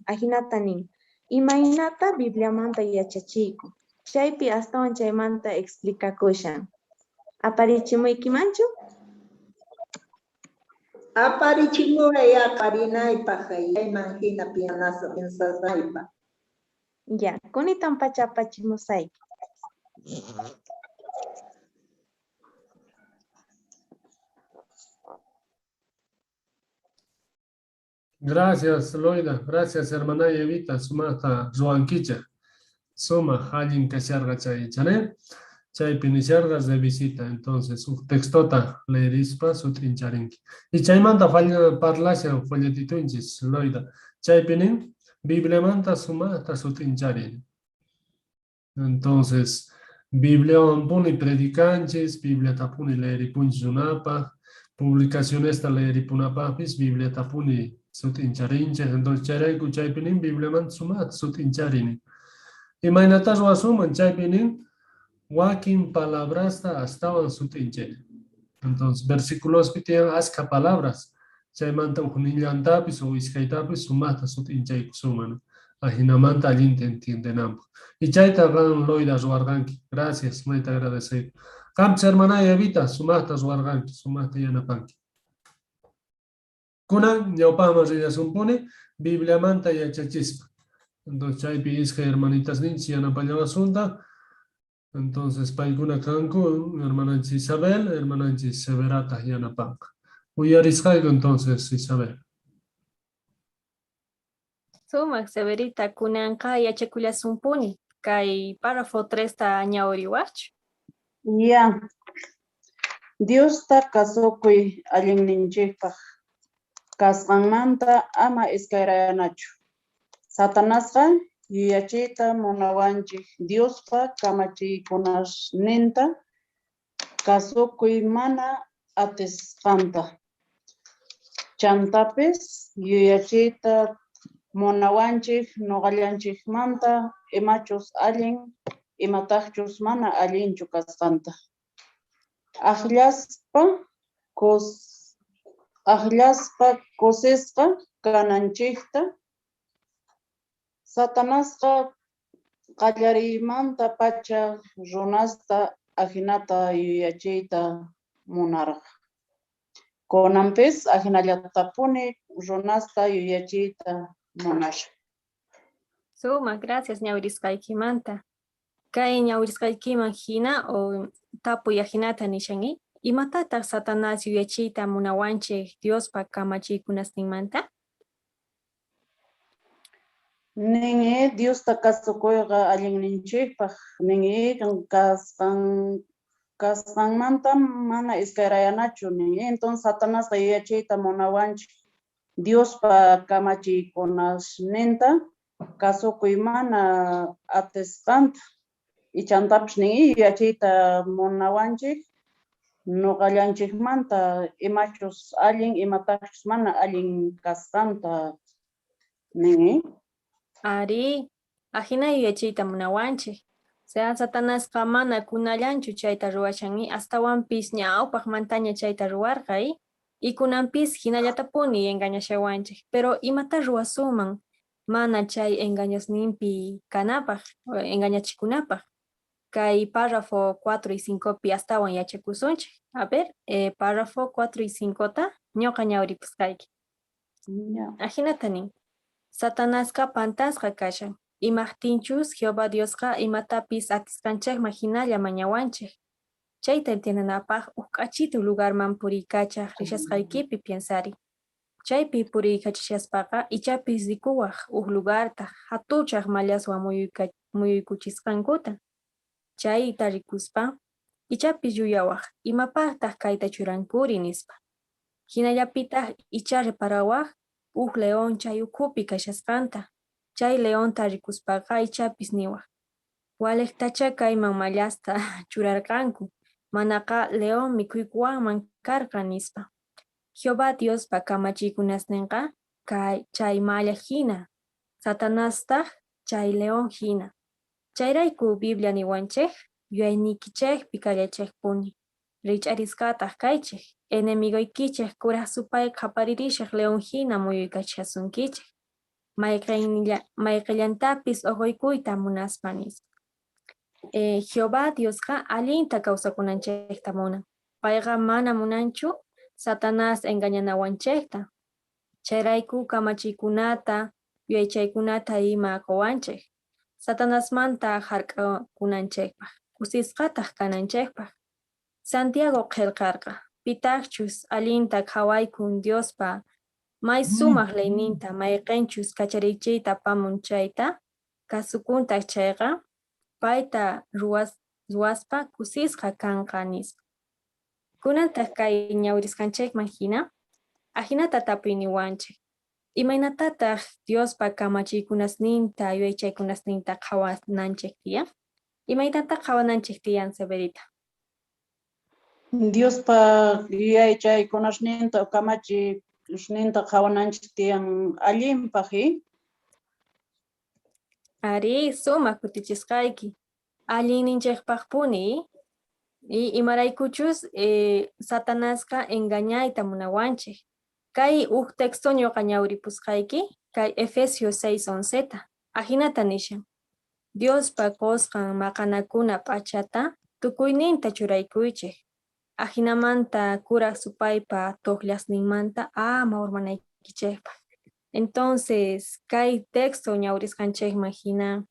S10: ajinata nin, imaynata Bibliamanta yachachiyku, chaypi astawan chaymanta explicakushan. Aparichimuykimanchu?
S5: Aparichimuway aparinaypaq, chayman hina piensasaypaq.
S10: Ya, kunitan pacha apachimusayki.
S1: Gracias, Loida. Gracias, hermana Evita. Sumaqta ruwankichik. Sumaq allin kasharqa chay, chane. Chaypi nisharqa revisita. Entonces, uj textota leerispa sut'incharinki. Y chaymanta parlashan folletitunchis, Loida. Chaypi nin, Bibliamanta sumaqta sut'incharin. Entonces, Bibliawanpuni predicanchis, Bibliatapuni leeripunchis runapaq, publicacionesta leeripunapaqpis, Bibliatapuni sut'incharinchik. Entonces, chayrayku chaypi nin, Bibliamanta sumaqta sut'incharin. Imaynata ruwasunman chaypi nin, wakin palabrasta astawan sut'inchani. Entonces, versículospi tiyan ashka palabras, chaymanta ujnillantapis o iskaytapis sumaqta sut'inchaykusunman. Ajinamanta allinta entiendenanpaq. Y chayta qan Loida ruwarqanki. Gracias, mayta agradeceyku. Qamchis hermana Evita, sumaqta ruwarqanki, sumaqta yanapanki. Kunan ñawpaqman rillasunpuni Bibliamanta yachachispa. Entonces chaypi iskay hermanitas ninchis yanapallawasunta. Entonces paykuna kanku, hermananchis Isabel, hermananchis Severata yanapanqa. Uyarisqayku entonces, Isabel.
S6: Sumaq, Severita, kunanqa yachakullasunpuni. Kay párrafo 3 ta ñawiriwaqchu.
S8: Ya.
S11: Diosta kasukuy allinninchejpaj kasqanmanta ama iskayrayanachu. Satanasqa yuyachiyta munawanchej Diospa kamachiykunasninta kasukuy mana atisqanta. Chantapis yuyachiyta munawanchej noqallanchejmanta imachus allin, imatajchus mana allinchu kasqanta. Ajllaspa kusisqa kananchejta. Satanasqa qallariymantapacha runasta ajinata yuyachiyta munarqa. Kunanpis ajinallatapuni runasta yuyachiyta munashan.
S6: Sumaq, gracias ñawirisqaykimanta. Kay ñawirisqaykiman hina o tapuy ajinata nishan, Imatataq Satanás yuyachiyta munawanchej Diospa kamachiykunasninmanta?
S11: Nin, Diosta kasukoyqa allinninchejpaj nin, kasqanmanta mana iskayrayanachu nin. Entonces Satanasqa yuyachiyta munawanchej Diospa kamachiykunasninta kasukuy mana atisqanta. Y chantapis nin, yuyachiyta munawanchej noqallanchejmanta imachus allin, imatajchus mana allin kasqanta nin.
S6: Arí, ajina yuyachiyta munawanchej. O sea, Satanasqa mana kunallanchu chayta ruwashan, astawanpis ñawpaqmantaña chayta ruwarqa, y kunanpis hinallatapuni engañashawanchej. Pero imata ruwasunman mana chay engañosninpi kanapaj, engañachikunapaj? Kay párrafo 4 y 5 pi astawan yachakusunchik. A ver, párrafo 4 y 5 ta ñuqa ñawripusqayki. Ajinata nin. Satanasqa pantasqa kashan. Imajtinchus Jehová Diosqa imatapis atisqanchejman hinalla mañawanchej. Chayta entiendenapaj uj k'achitu lugarman puriykachaj rishasqaykipi piensariy. Chaypi puriykachashaspaqa ichapis rikuwaj uj lugarta jatuchaj mallaswan muyuykuchisqankuta. Chayta rikuspa ichapis yuyawaj, imapajtaj kayta churankuri nispa. Jinallapitaj ichá reparawaj uj león chay ukhupi kashasqanta. Chay leonta rikuspaqa ichapis niwaj, walejtachá kayman mallasta churarqanku, manaqa león mikhuykuwanman karqa nispa. Jehová Diospa kamachiykunasnenqa kay chay malla jina, Satanastaj chay león jina. Chayrayku Biblia niwanchej, yuyayniykichejpi kallachejpuni, rijch'arisqataj kaychej, enemigoykichej Kuraj Supay qhaparirishaj león jina muyuykachashasunkichej, mayqellantapis oqoykuyta munaspa, nispa. Jehová Diosqa allinta kawsakunanchejta munan. Payqa mana munanchu Satanás engañanawanchejta. Chayrayku kamachiykunata, yuyaychaykunata ima qowanchej, Satanasmanta jark'akunanchejpaj, kusisqataj kananchejpaj. Santiago qhelqarqa, pitajchus allinta qhawaykun Diospa may sumaj leyninta, mayqenchus kacharichiyta apamun chayta, kasukuntaj chayqa, payta ruwaspa kusisqa kanqa, nispa. Kunantaj kay ñawirisqanchejman jina, ajinata tapuy niwanchej, Imaynatataj Diospa kamachiykunasninta, yuyaychaykunasninta qhawananchej tiyan? Imaynata qhawananchej tiyan, Severita?
S11: Diospa yuyaychaykunasninta kamachiykunasninta qhawananchej tiyan allinpaj.
S6: Arí, sumaq kutichisqayki. Allinninchejpajpuni, y imaraykuchus Satanasqa engañayta munawanchej. Kay uj texto ñuqa ñawripusqayki, kay Efesios 6:11 ta. Ajinata nishan, Diospa qosqan maqanakuna p'achata tukuyninta churaykuychej, ajinamanta Kuraj Supaypa tojllasninmanta ama urmanaykichejpaj. Entonces, kay texto ñawrisqanchejman jina,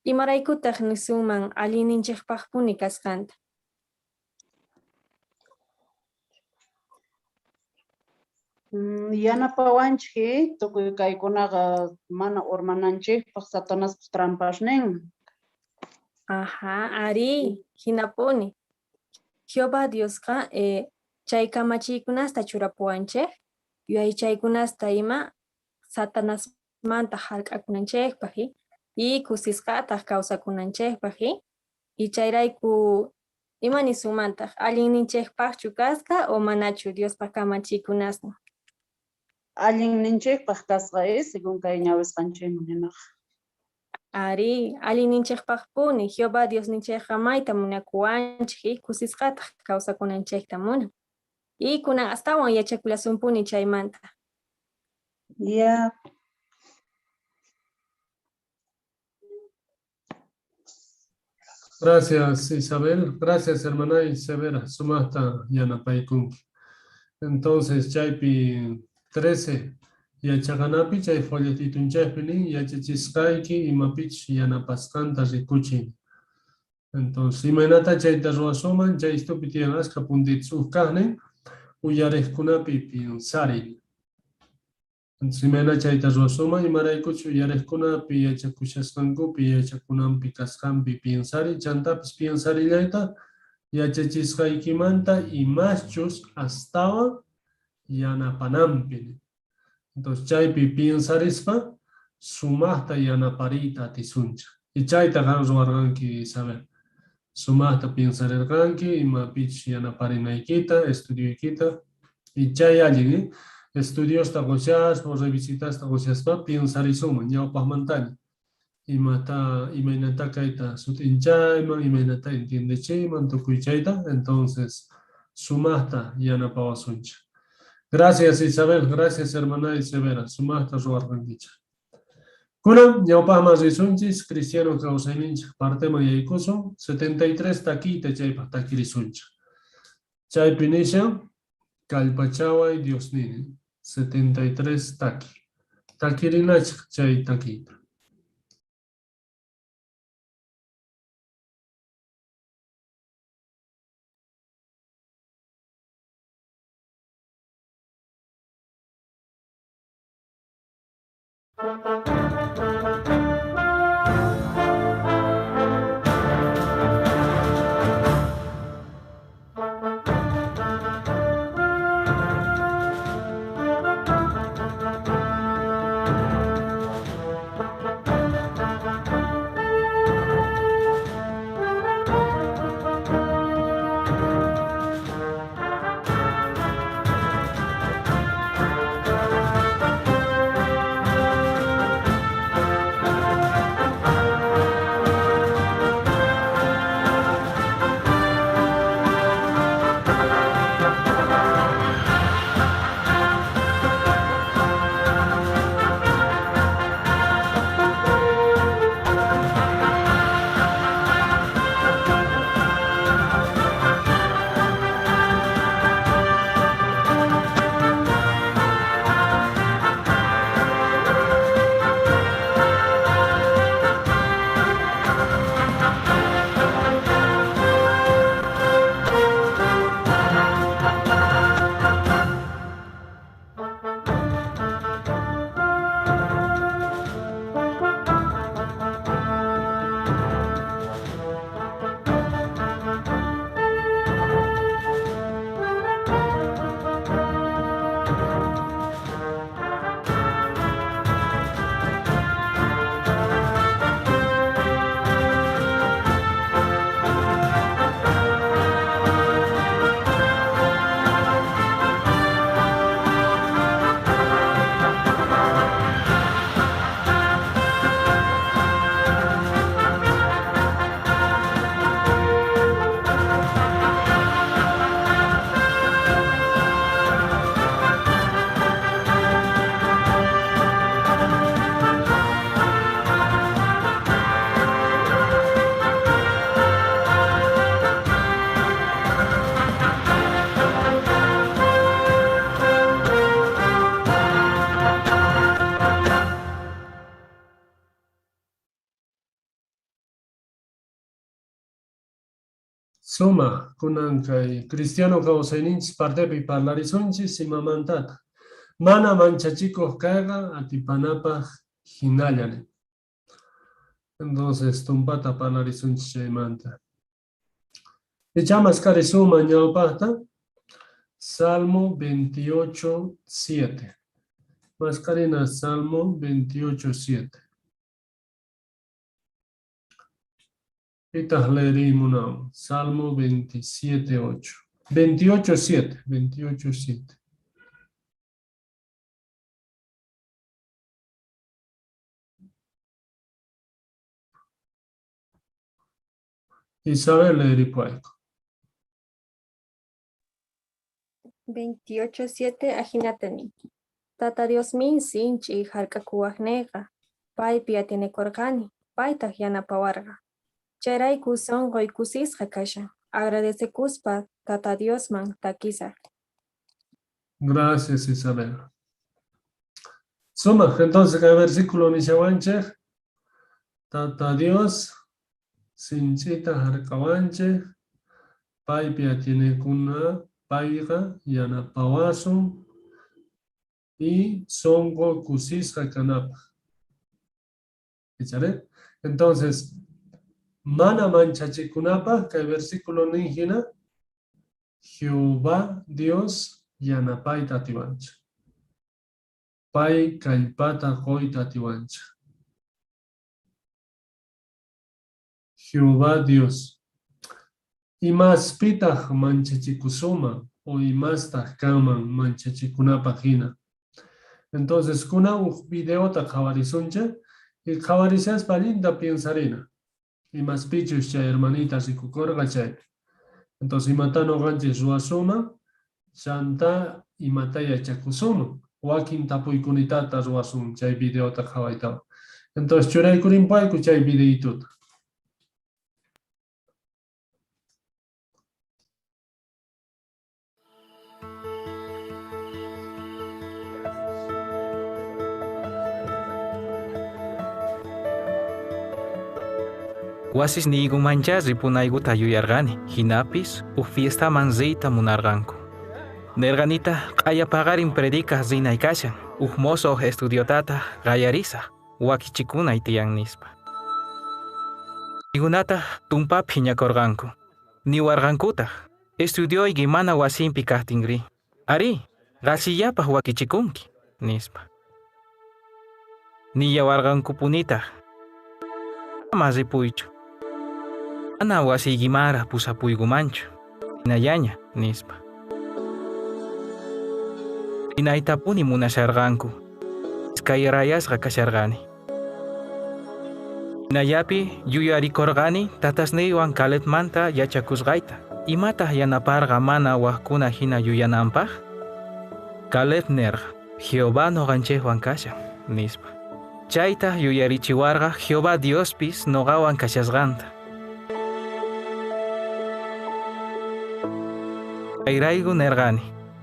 S6: imaraykutaq nisunman allinninchejpajpuni kasqanta?
S11: Yanapawanchej tukuy kaykunaqa mana urmananchejpaj Satanaspa trampasnin.
S6: Ajá, arí, jinapuni. Jehová Diosqa eh, chay kamachiykunasta churapuwanchej, yuyaychaykunasta ima Satanasmanta jark'akunanchejpaj y kusisqataj kawsakunanchejpaj y chayrayku ima nisunmantaq allinninchejpaqchu kasqa o manachu Diospa kamachiykunasnin?
S11: Allinninchejpaq kasqa, eh, según kay ñawisqanchejman hinaqa.
S6: Arí, allinninchejpaqpuni Jehová Diosninchejqa mayta munakuwanchej y kusisqataq kawsakunanchejta munan. Y kunan astawan yachakullasunpuni chaymanta.
S11: Ya.
S1: Gracias, Isabel. Gracias, hermana Isabel. Sumaqta yanapaykunki. Entonces, chaypi 13 yachaqanapi chay folletitunchaypi nin yachachisqayki imapichus yanapasqanta rikuchin. Entonces, imaynata chayta ruwasunman, chay istupi tiyan askha puntitus uj kaqnin uyariqkunapi piensariy. Entonces, imayna chayta ruwasunman, imaraykuchus uyariqkunapi yachakushasqankupi, yachakunanpi kasqanpi piensariy, chantapis piensarillayta yachachisqaykimanta imaschus astawan yanapananpi. Entonces, chaypi piensarispa sumaqta yanapariyta atisunchik. Y chayta qan ruwarqanki, Isabel. Sumaqta piensarirqanki imapichus yanaparinaykita, estudioykita. Y chay allin, eh? Estudiosta qoshaspa, revisitasta qoshaspa, piensarisunman ñawpaqmantaña. Imata, imaynata kayta sut'inchayman, imaynata entiendechiyman, tukuy chayta. Entonces, sumaqta yanapawasunchik. Gracias, Isabel. Gracias, hermana Isabela. Sumaqta ruwarqankichik. Kunan ñawpaqman risunchis, cristiano kawsayninchik parteman yaykusun, 73 takiyta chaypaq takirisunchik. Chaypi nishan, kallpachaway Diosnini, 73 taki. Takirinachik chay takiyta. Suma, kunan kay cristiano kawsayninchis partepi parlarisunchis imamantata. Mana manchachikuq kayqa atipanapaq hinalla. Entonces, tumpata parlarisunchis chaymanta. Ichá mask'arisunman ñawpaqta Salmo 28:7. Mask'arina Salmo 28:7. Pitaq leerimunawan? Salmo 27:8. 28:7. 28:7. Isabel leeripuwayku.
S6: 28:7 ajinata nin. Tata Diosmin sinch'i jark'akuwajneyqa, paypi atienekorqani, paytaj yanapawarqa. Chayrayku sonqoy kusisqa kashan, agradecekuspa Tata Diosman takisaj.
S1: Gracias, Isabel. Sumaq, entonces kay versículo nishawanchik, Tata Dios sinch'ita jark'awanchik, paypi atienekuna, payqa yanapawasun y sonqo kusisqa kanapaq. ¿Echaré? Entonces, mana manchachikunapaq, kay versículo nin hina, Jehová Dios yanapayta atiwanchik. Pay kallpata quyta atiwanchik. Jehová Dios. Imaspitaq manchachikusuman o imastaq kanman manchachikunapaq hina. Entonces, kunan uj videota qhawarisunchik y qhawarishaspa allinta piensarina. Imaspichus chay hermanita rikukurqa chaypi. Entonces, imata nuqanchik ruwasunman, chanta imata yachakusunman. Wakin tapuykunitata ruwasun chay videota qhawaytawan. Entonces, churaykurinpayku chay videituta.
S12: Wasis niykumanchá ripunaykuta yuyarqani, hinapis huk fiestaman riyta munarqanku. Nerqanitaq q'aya paqarin predicaq rinay kashan, huk mosoq estudiotataq qallarisaq, wakichikunay tiyan nispa. Paykunataq tumpapi phiñakurqanku, niwarqankutaq, estudioyki mana wasinpi kaqtinri, arí, qasillapaq wakichikunki, nispa. Nillawarqankupunitaq, ama ripuychu. Mana wasiykimanraq pusapuykumanchu, hinallaña, nispa. Hinaytapuni munasharqanku, iskayrayasqa kasharqani. Hinallapi yuyarikurqani tatasniywan Calebmanta yachakusqayta. Imataq yanaparqa mana waqkuna hina yuyananpaq? Caleb nirqa, Jehová nuqanchikwan kashan, nispa. Chaytaq yuyarichiwarqa Jehová Diospis nuqawan kashasqanta. Chayrayku nirqani,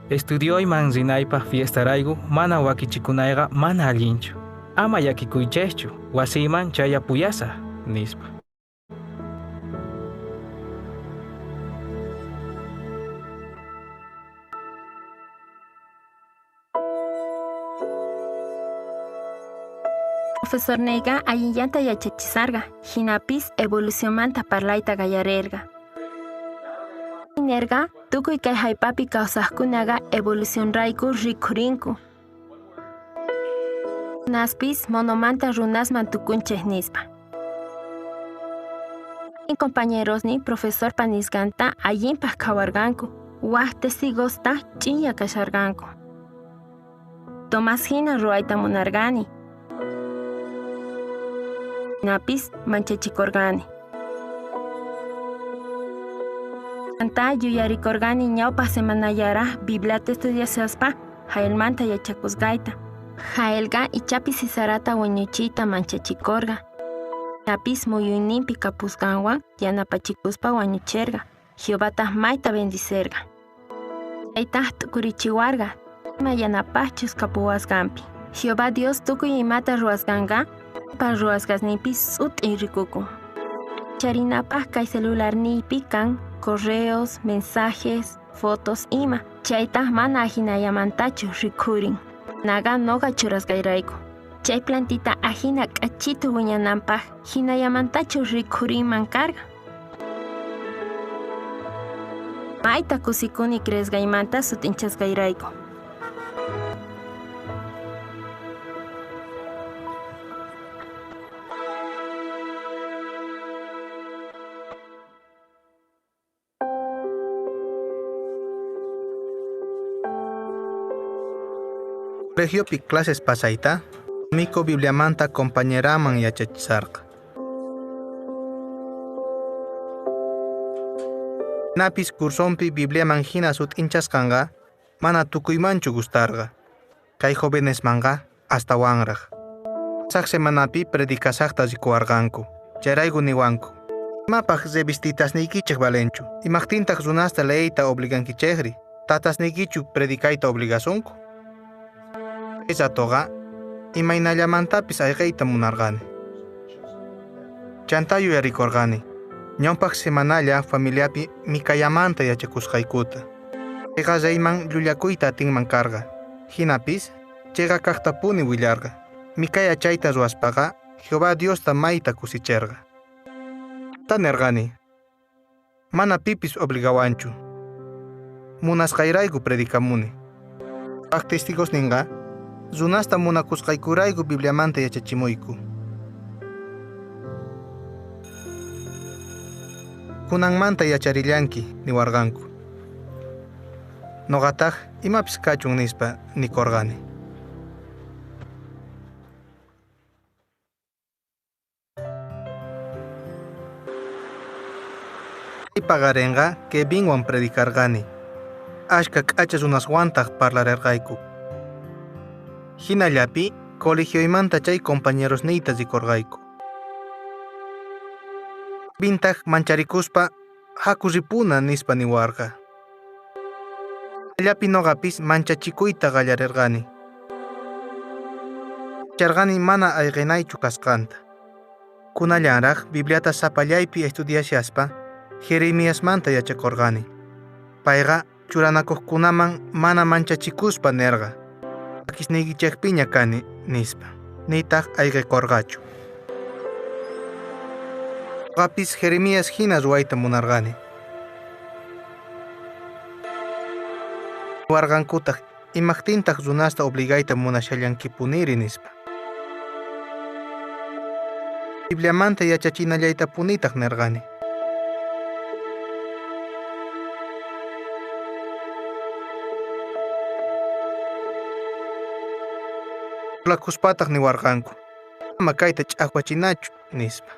S12: estudioyman rinaypaq fiestarayku mana wakichikunayqa mana allinchu. Ama llakikuychikchu, wasiyman chayapuyasaq, nispa.
S9: Profesorniyqa allillanta yachachisarqa, jinapis evolucionmanta parlayta qallarerqa. Nerqa, tukuy kay jallp'api kawsaqkunaqa evolucionrayku rikhurinku. Runaspis monomanta runasman tukunchej nispa. Compañerosniy profesorpa nisqanta allinpaq qhawarqanku, waj testigostaq ch'inya kasharqanku. Tomás jina ruwayta munarqani. Jinapis manchachikurqani. Chantá yuyarikurqani ñawpaq semanallaraq Bibliata estudiashaspa Jaelmanta yachakusqayta. Jaelqa ichapis Sisarata wañuchiyta manchachikurqa. Jinapis muyuyninpi kapusqanwan yanapachikuspa wañucherqa. Jehovataq mayta bendicerqa. Chaytaq t'ukurichiwarqa ima yanapaqchus kapuwasqanpi. Jehová Dios tukuy imata ruwasqanqa pa ruwasqasninpi sut'i rikukun. Charinapaq kay celularniypi kan correos, mensajes, fotos ima. Chaytaq mana ajinallamantachu rikhurin. Naqa noqa churasqayrayku. Chay plantita ajina k'achitu wiñananpaq hinallamantachu rikhurinman karqa.
S6: Mayta kusikuni creesqaymanta sut'inchasqayrayku.
S13: Colegiopi clases pasayta, Miko Bibliamanta compañeraman yachachisarqa. Napis cursonpi Bibliaman hina sut'inchasqanqa mana tukuymanchu gustarqa. Kay jovenesmanqa astawanraq. Pasaq semanapi predicasaqta rikuwarqanku, chayrayku niwanku. Imapaq revistitasniykichik valenchu, imaqtintaq runasta leeyta obligankichikri, tatasniykichu predicayta obligasunku. Chay ratoqa imaynallamantapis ayqiyta munarqani. Chantá yuyarikurqani, ñawpaq semanalla familiapi Micayamanta yachakusqaykuta. Payqa reyman llullakuyta atinman karqa. Hinapis, chayqa kaqtapuni willarqa. Micaya chayta ruwaspaqa Jehová Diosta mayta kusichirqa. Ta nirqani, mana pipis obligawanchu. Munasqayrayku predicamuni. Paq testigosninqa, runasta munakusqaykurayku Bibliamanta yachachimuyku. Kunanmanta yacharillanki, niwarqanku. Nuqataq imapis kachun nispa nikurqani. Chay paqarinqa Kevinwan predicarqani. Ashka k'acha runaswantaq parlarirqayku. Hinallapi colegioymanta chay compañerosniyta rikurqayku. Kevintaq mancharikuspa haku ripuna nispa niwarqa. Llapi nuqapis manchachikuyta qallarirqani. Yacharqani mana ayqinaychu kasqanta. Kunallanraq Bibliata sapallaypi estudiashaspa Jeremiasmanta yachakurqani. Payqa churanakuqkunaman mana manchachikuspa nirqa. Makisniykichikpiña kani nispa. Nitaq ayqikurqachu. Ñuqapis Jeremías hina ruwayta munarqani. Niwarqankutaq imaqtintaq runasta obligayta munashallankipuniri nispa. Bibliamanta yachachinallaytapunitaq nirqani. Burlakuspataq niwarqanku, ama kayta ch'aqwachinachu nispa.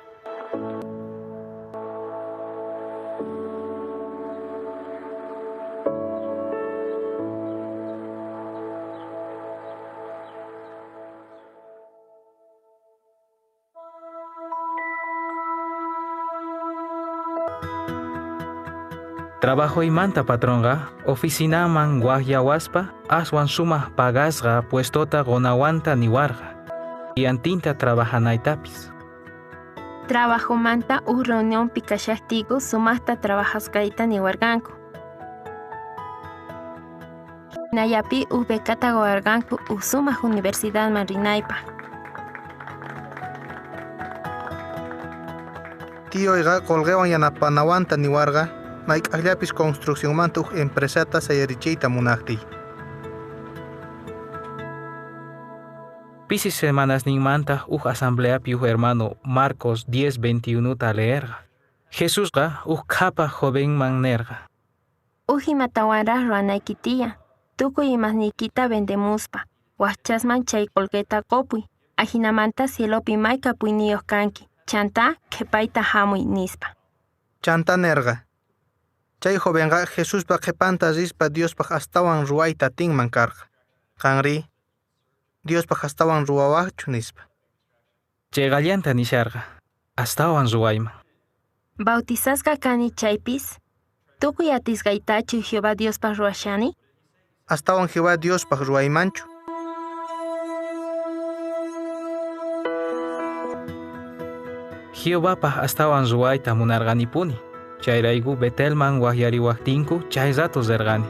S12: Trabajoymanta patronqa oficinaman waqyawaspa aswan sumaq pagasqa puestota qunawanta niwarqa. Diantinta trabajanaytapis.
S6: Trabajomanta uj reunionpi kashaqtiyku sumaqta trabajasqayta niwarqanku. Hinallapi uj becata quwarqanku uj sumaq universidadman rinaypaq.
S13: Tioyqa qullqiwan yanapanawanta niwarqa mayk'aqllapis construccionmanta uj empresata sayarichiyta munaqtiy.
S12: Pisi semanasninmanta uj asambleapi uj hermano Marcos 10:21 ta leerqa. Jesusqa uj qhapaq jovenman nerqa.
S6: Uj imatawanraq ruwanayki tiyan, tukuy imasniykita vendemuspa, waqchasman chay qullqita qupuy, ajinamanta cielopi may kapuyniyuq kanki, chantá qhipayta hamuy nispa.
S13: Chantá nerqa. Chay jovenqa Jesuspa qhipanta rispa Diospaq astawan ruwayta atinman karqa. Qanri, Diospaq astawan ruwawaqchu nispa.
S12: Chayqallanta nisharqa, astawan ruwayman.
S6: Bautizasqa kani chaypis, tukuy atisqaytachu Jehová Diospaq ruwashani?
S13: Astawan Jehová Diospaq ruwaymanchu?
S12: Jehovapaq astawan ruwayta munarqanipuni. Chayrayku Betelman waqyariwaqtinku chay rato rirqani.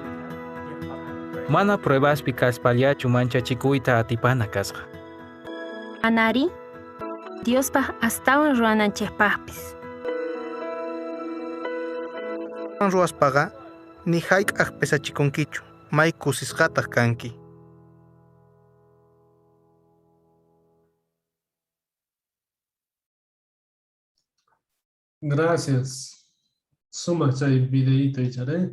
S12: Mana pruebaspi kaspallachu manchachikuyta atipana kasqa.
S6: Anari, Diospaq astawan ruwananchikpaqpis.
S13: Ruwaspaqa Ni hayk'aq pesachikunkichu, may kusisqataq kanki.
S1: Gracias. Sumaq chay videito icharé.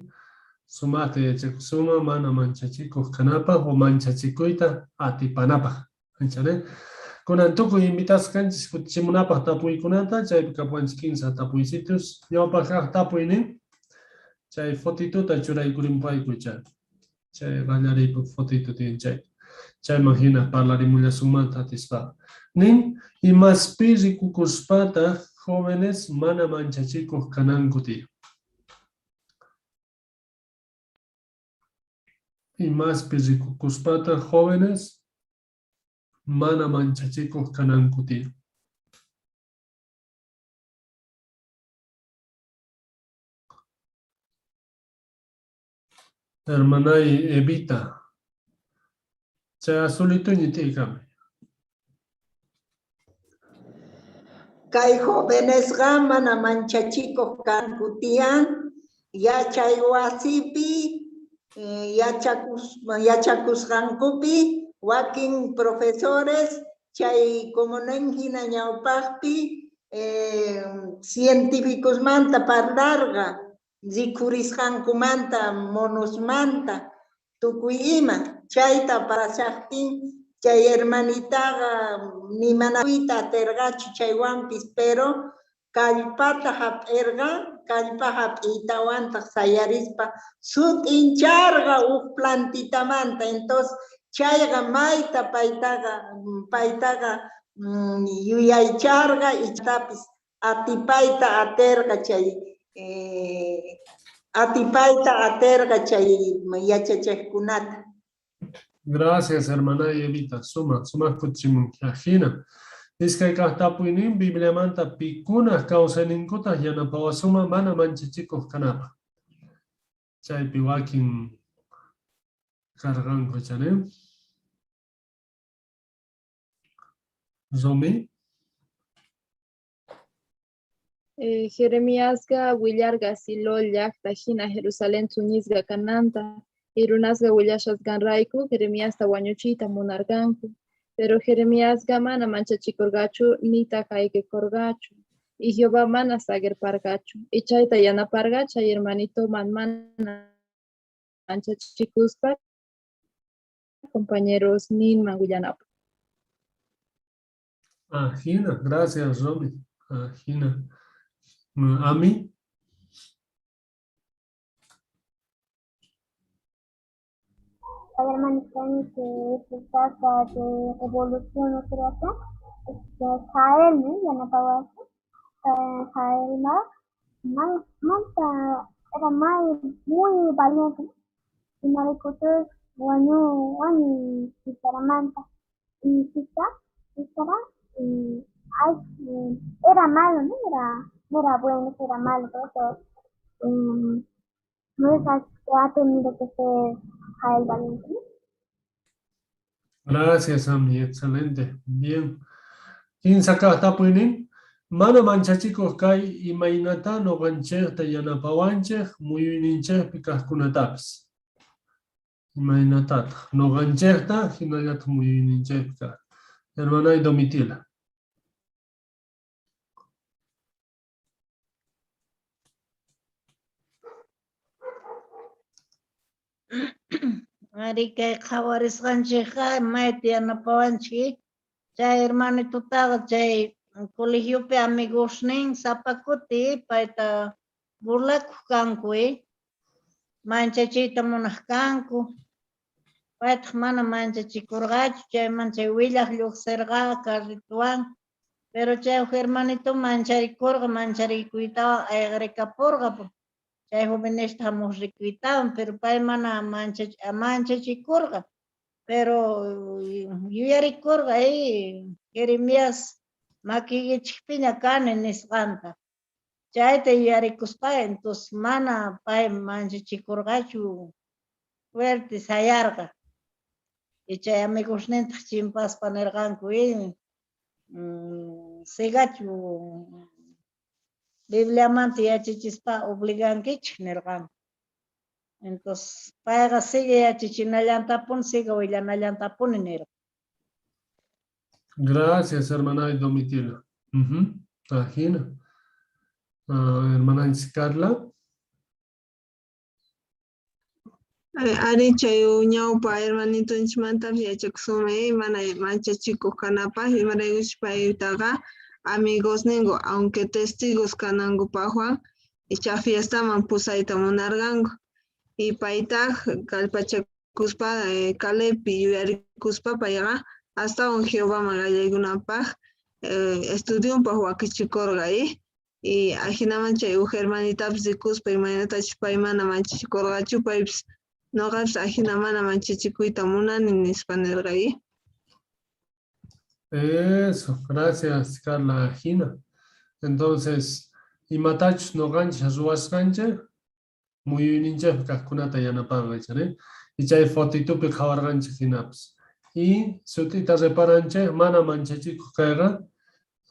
S1: Sumaqta yachakusuma mana manchachikuq kanapaq o manchachikuyta atipanapaq. Icharé. Kunan tukuy invitasqa kanchis kutichimunapaq tapuykunata, chaypi kapuwanchik kinsa tapuysitus. Ñawpaq kaq tapuynin chay fotituta churaykurinpayku chay. Chay qallariypaq fotito tiyan chay. Chayman hina parlarimullasunmanta atispa. Nin, imaspi rikukuspataq jóvenes mana manchachikuq kananku tiyan. Imaspi rikukuspataq jóvenes mana manchachikuq kananku tiyan. Hermanay Evita. Chay azulituña t'ikami.
S5: Kay jovenesqa mana manchachikuq kanku tiyan, yachay wasipi, yachakusqankupi, wakin profesores chay como nin hina ñawpaqpi científicosmanta parlarqa, rikhurisqankumanta, monosmanta, tukuy ima, chayta parashaqtin chay hermanitaqa nimanakuyta atirqachu chaywanpis, pero kallpata hap'irqa, kallpa hap'iytawantaq sayarispa sut'incharqa huk plantitamanta. Entonces chayqa mayta paytaqa yuyaycharqa ichapis atipayta atirqa chay atipayta atirqa chay yachachiqkunata.
S1: Gracias, hermana Evita. Suma, sumaq kutichimunki. Ajina. Iskay kaq tapuynin Bibliamanta pikunaq kawsayninkutaq yanapawasuma mana manchachikuq kanapaq. Chaypi wakin karqanku chani. Romy.
S14: Jeremiasqa willarqa Silo llaqta hina Jerusalén thuñisqa kananta. Y runasqa willashasqanrayku Jeremiasta wañuchiyta munarqanku. Pero Jeremiasqa mana manchachikurqachu nitaq ayqikurqachu. Y Jehová mana saqirparqachu. Y chayta yanaparqa chay hermanitoman mana manchachikuspa compañeros ninman willanapaq.
S1: Ajina, gracias Romy. Ajina. Ami.
S15: Hay hermanita que se trata de evolución o creación, Jael, ¿no? Yanapawasi. Jael monta, era muy valiente. Y Maricutus, wañu, wañu, Sisaramanta. Y Sisara, y, ay, era malo, ¿no? No era bueno, era malo, por eso, no es que ha tenido que ser Jael valiente, ¿no?
S1: Gracias, Ami, excelente. Bien. Kinsa kaq tapuynin, mana manchachikuq kay imaynata ñuqanchikta yanapawanchik muyuyninchikpi kaqkunatapis. Imaynatataq ñuqanchikta hinallataq muyuyninchikpi kaq. Hermanay Domitila.
S16: Ari kay qhawarisqanchikqa mayta yanapawanchik. Chay hermanitutaqa chay colegiopi amigosnin sapa kuti payta burlakuq kanku, manchachiyta munaq kanku. Paytaq mana manchachikurqachu, chayman chay willaq lluqsirqa carrituwan. Pero chay huk hermanito mancharikurqa, mancharikuytawan ayqirikapurqa. Chay jovenesta hamuq rikuytawan, pero pay mana manchachikurqa. Pero yuyarikurqa, Jeremías makiykichikpiña kani nisqanta. Chayta yuyarikuspa, entonces mana pay manchachikurqachu, fuerte sayarqa. Y chay amigosnintaq chimpaspa nirqanku, sigachu Bibliamanta yachachispa obligankichik nirqanku. Entonces, payqa sigue yachachinallantapuni, sigue willanallantapuni nirqa.
S1: Gracias, hermana Domitila. Ajina. Ah, hermana Carla.
S17: Ari chay ñawpa hermanitonchikmanta yachakusunmi mana manchachikuq kanapaq imaraykuchus paytaqa amigosninku aunque testigos kanankupaqwan icha fiestaman pusayta munarqanku y paytaq kallpachakuspa Calebpi yuyarikuspa payqa astawan Jehovaman qallaykunanpaq estudionpaq wakichikurqa y ajinaman chay uj hermanitapis rikuspa imaynatachus pay mana manchachikurqachu paypis noqapis ajina mana manchachikuyta munani nispa nirqa.
S1: Eso, gracias, Carla. Ajina. Entonces, imatachus noqanchis ruwasqanchik muyuyninchikpi kaqkunata yanapanqa ichari. Y chay fotitupi qhawarqanchik hinapis. Y sut'ita reparanchik mana manchachikuq kayqa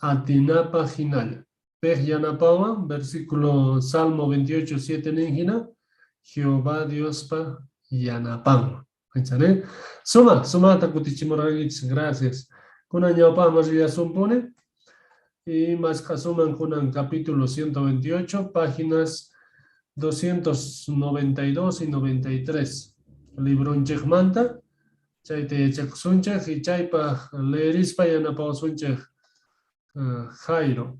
S1: atinapaq hinalla. Pej yanapawan, versículo Salmo 28, 7 nin hina, Jehová Diospa yanapanwan. Ichari. Suma, sumata kutichimurqankichis, gracias. Kunan ñawpaqman rillasunpuni. Y mask'asuman kunan capítulo 128, páginas 292 y 93. Libronchikmanta, chayta yachakusunchik y chaypaq leerispa yanapawasunchik Jairo.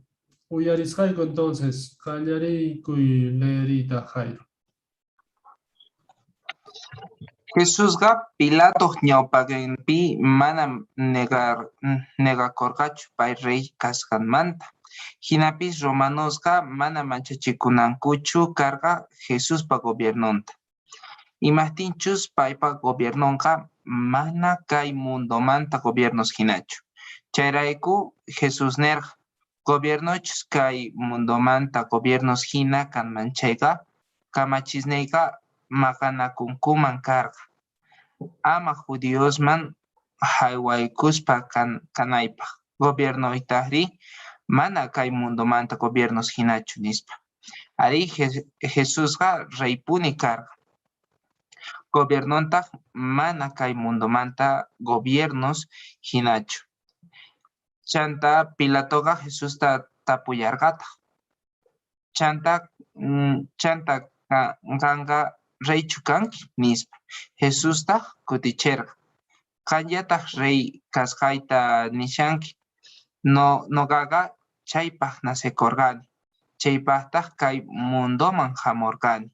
S1: Uyarisqayku entonces, qallariykuy leeriyta Jairo.
S18: Jesusqa Pilatoq ñawpaqinpi mana negakorqachu pay rey kasqanmanta. Jinapis romanosqa mana manchachikunankuchu karqa Jesuspa gobiernonta. Imajtinchus paypa gobiernonqa mana kay mundomanta gobiernos hinachu. Chayrayku Jesús nerqa, gobiernochus kay mundomanta gobiernos hina kanman chayqa, kamachisniyqa maqanakunkuman karqa. Ama judiosman jaywaykuspa kanaypaq. Gobiernoytajrí mana kay mundomanta gobiernos hinachu nispa. Arí, Jesusqa reypuni karqa. Gobiernontaq mana kay mundomanta gobiernos hinachu. Chanta Pilatoqa Jesusta tapullarqataq. Chanta qanqa reychu kanki nispa. Jesustaq kuticherqa. Qanllataq rey kasqayta nishanki. No, noqaqa chaypaq nacekorqani. Chaypaqtaq kay mundoman hamurqani.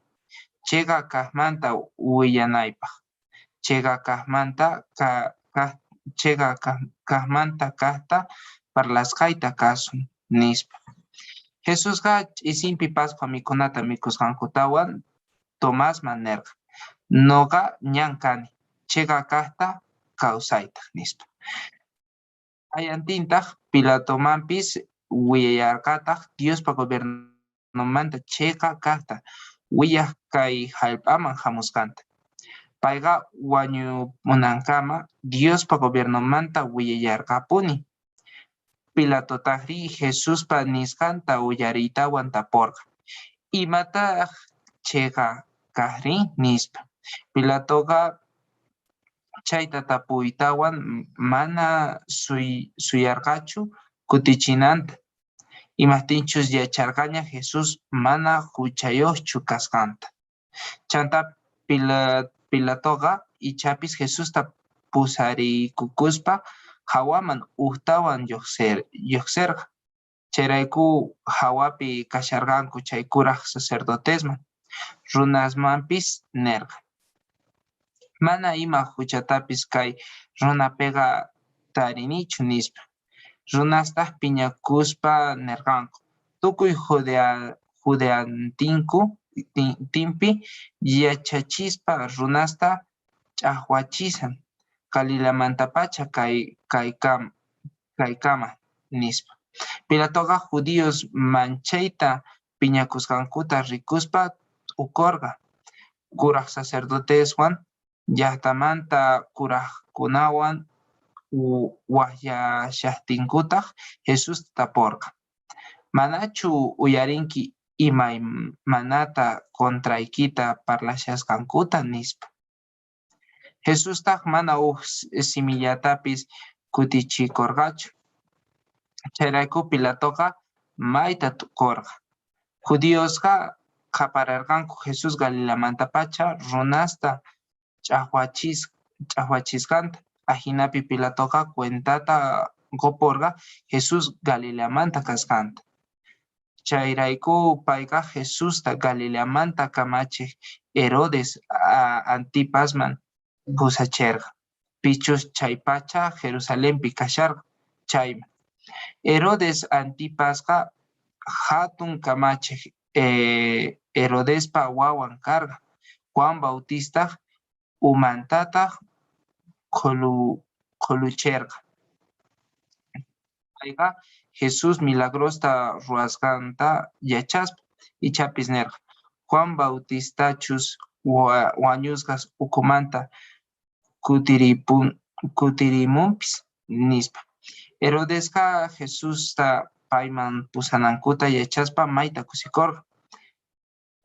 S18: Chiqa kaqmanta willanaypaq. Chiqa kaqmanta kaqta parlasqayta kasun nispa. Jesusqa ch'isinpi Pascua mikhunata mikhusqankutawan Tomasman nerqa, noqa ñan kani, chiqa kaqta kawsaytaq nispa. Q'ayantintaq Pilatomanpis willallarqataq Diospa gobiernomanta chiqa kaqta willaj kay jallp'aman hamusqanta. Payqa wañupunankama Diospa gobiernomanta willallarqapuni. Pilatotaqri Jesuspa nisqanta uyariytawan taporqa, imataq chiqa kaqri nispa. Pilatoqa chayta tapuytawan mana suyarqachu kutichinanta. Imajtinchus yacharqaña Jesús mana huchayuqchu kasqanta. Chanta Pilatoqa ichapis Jesusta pusariykukuspa hawaman ujtawan lluqsirqa. Chayrayku hawapi kasharqanku chay kuraq sacerdotesman, runasmanpis nerqa. Mana ima huchatapis kay runapiqa tarinichu nispa. Runastaq piñakuspa nerqanku, tukuy Judeantinku timpi yachachispa runasta ch'aqwachisan Galileamantapacha kaykama nispa. Pilatoqa judíos manchayta piñakusqankuta rikuspa t'ukorqa. Kuraq sacerdoteswan llaqtamanta kuraqkunawan wajyashajtinkutaq Jesusta taporqa. Manachu uyarinki imaymanata contraykita parlashasqankuta? Nispa. Jesustaq mana uj simillatapis kutichikorqachu. Chayrayku Pilatoqa mayta t'ukorqa. Judiosqa qhapararqanku Jesús Galileamantapacha runasta ch'ajwachisqanta. Ajinapi Pilatoqa cuentata qoporqa Jesús Galileamanta kasqanta. Chayrayku payqa Jesusta Galileamanta kamachej Herodes Antipasman pusacherqa, pichus chaypacha Jerusalenpi kasharqa chayman. Herodes Antipasqa jatun kamachej Herodespa wawan karqa, Juan Bautistaj umantataj qholucherqa. Payqa Jesús milagrosta ruwasqanta yachaspa, ichapis nerqa: Juan Bautistachus wañusqas ukhumanta kutirimunpis, nispa. Herodesqa Jesusta payman pusanankuta yachaspa mayta kusikorqa,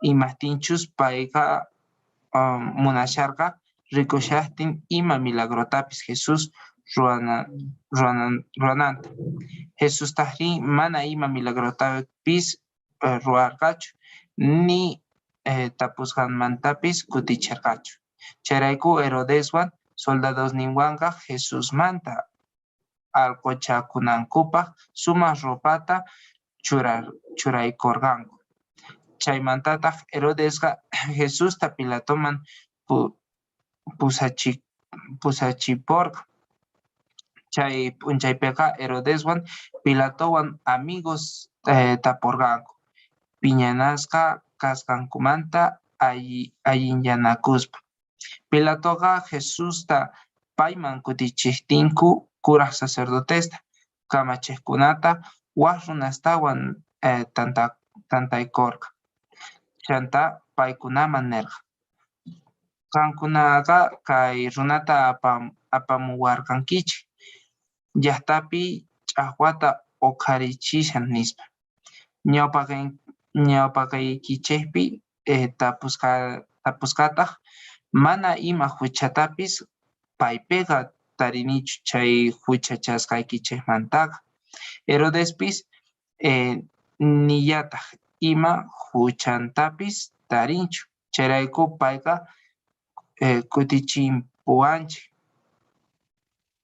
S18: imajtinchus payqa munasharqa rikushajtin ima milagrotapis Jesús ruwananta. Jesustajrí mana ima milagrotapis ruwarqachu, ni tapusqanmantapis kuticherqachu. Chayrayku Herodeswan soldadosninwanqa Jesusmanta alqochakunankupaj sumaj ropata churaykorqanku. Chaymantataj Herodesqa Jesusta Pilatoman pusachiporqa. Chay p'unchaypeqa Herodeswan Pilatowan amigos taporqanku, phiñanasqa kasqankumanta allinyanakuspa. Pilatoqa Jesusta payman kutichejtinku kuraj sacerdotesta, kamachejkunata, waj runastawan tantaykorqa. Chantá paykunaman nerqa: Qankunaqa kay runata apamuwarqankichej, llajtapi ch'ajwata oqharichishan nispa. Ñawpaqeykichejpi tapusqataj mana ima juchatapis paypeqa tarinichu chay juchachasqaykichejmantaqa. Herodespis nillataj ima juchantapis tarinchu, chayrayku payqa kutichimpuwanchej.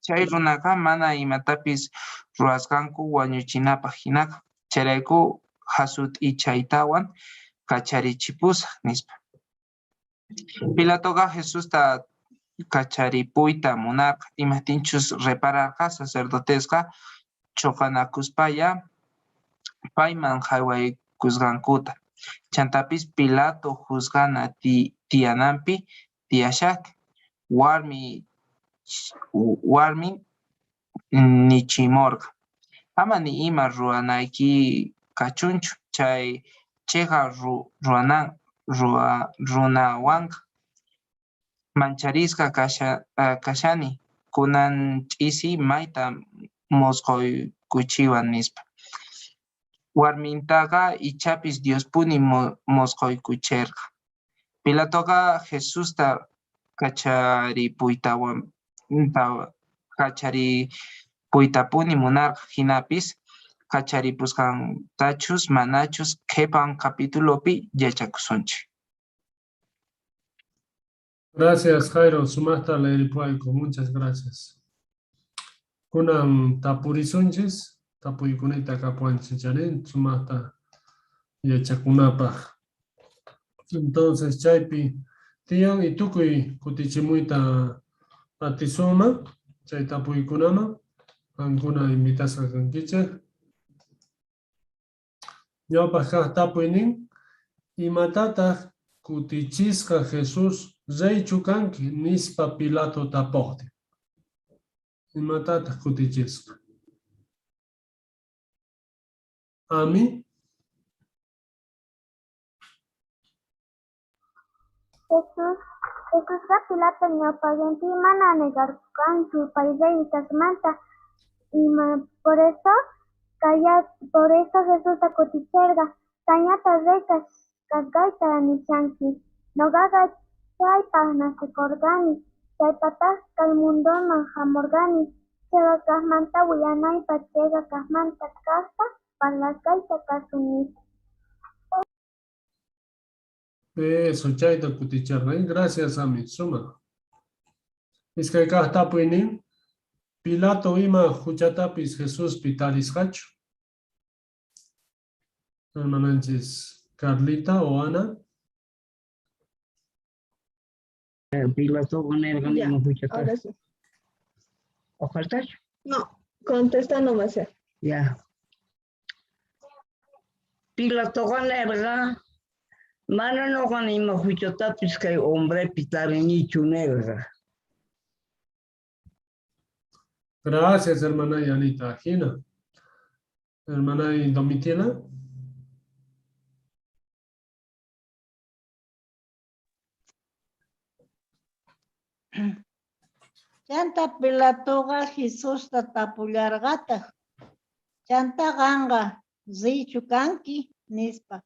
S18: Chay runaqa mana imatapis ruwasqanku wañuchinapaj jinaqa, chayrayku jasut'ichaytawan kacharichipusaj, nispa. Pilatoqa Jesusta kacharipuyta munarqa, imajtinchus repararqa sacerdotesqa choqanakuspalla payman jaywaykusqankuta. Chantapis Pilato juzgana tiyananpi tiyashajtin, warmin nichimorqa: Ama ni ima ruwanayki kachunchu chay cheqa runawanqa. Mancharisqa kashani, kunan ch'isi mayta mosqoykuchiwan, nispa. Warmintaqa ichapis Diospuni mosqoykucherqa. Pilatoqa Jesusta kacharipuytapuni munarqa, jinapis kacharipusqantachus manachus qhepan capitulopi yachakusunchej.
S1: Gracias, Jairo. Sumaqta leeripuwayku. Muchas gracias. Kunan tapurisunchis, tapuykunita kapuwanchis charin, sumaqta yachakunapaq. Entonces chaypi tiyan y tukuy kutichimuyta atisunman chay tapuykunaman, qankuna invitasqa kankichej. Ñawpaq kaq tapuynin, imatataq kutichisqa Jesús reychu kanki nispa Pilato tapuqtin? Imatataq kutichisqa? Ami?
S15: Jesusqa Pilato ñawpaqenpi mana negarqanchu pay rey kasqanta. Por eso Jesusta kuticherqa: Qanñata rey kasqayta nishanki. Noqaqa chaypaj nacekorqani, chaypajtaj kay mundoman jamorqani, cheqa kajmanta willanaypaj, cheqa kajmanta kajta parlasqayta kasun, nispa.
S1: Eso, chayta kuticharqa. Gracias, Ami. Suma. Iskay kaq tapuynin. Pilato ima huchatapis Jesuspi tarisqachu? Hermananchis Carlita o Ana.
S19: Pilatoqa nirqa
S17: Ya,
S19: ima huchata.
S17: ahora sí.
S19: Ojaltachu?
S17: No, contesta nomás. Ya.
S19: Ya. Pilatoqa nirqa mana nuqa ima huchatapis kay hombrepi tarinichu nirqa.
S1: Gracias, hermana Anita. Gina. Hermana Domitila.
S16: Chanta Pilatoqa Jesusta tapullarqataq. Chanta qanqa reychu kanki, nispa.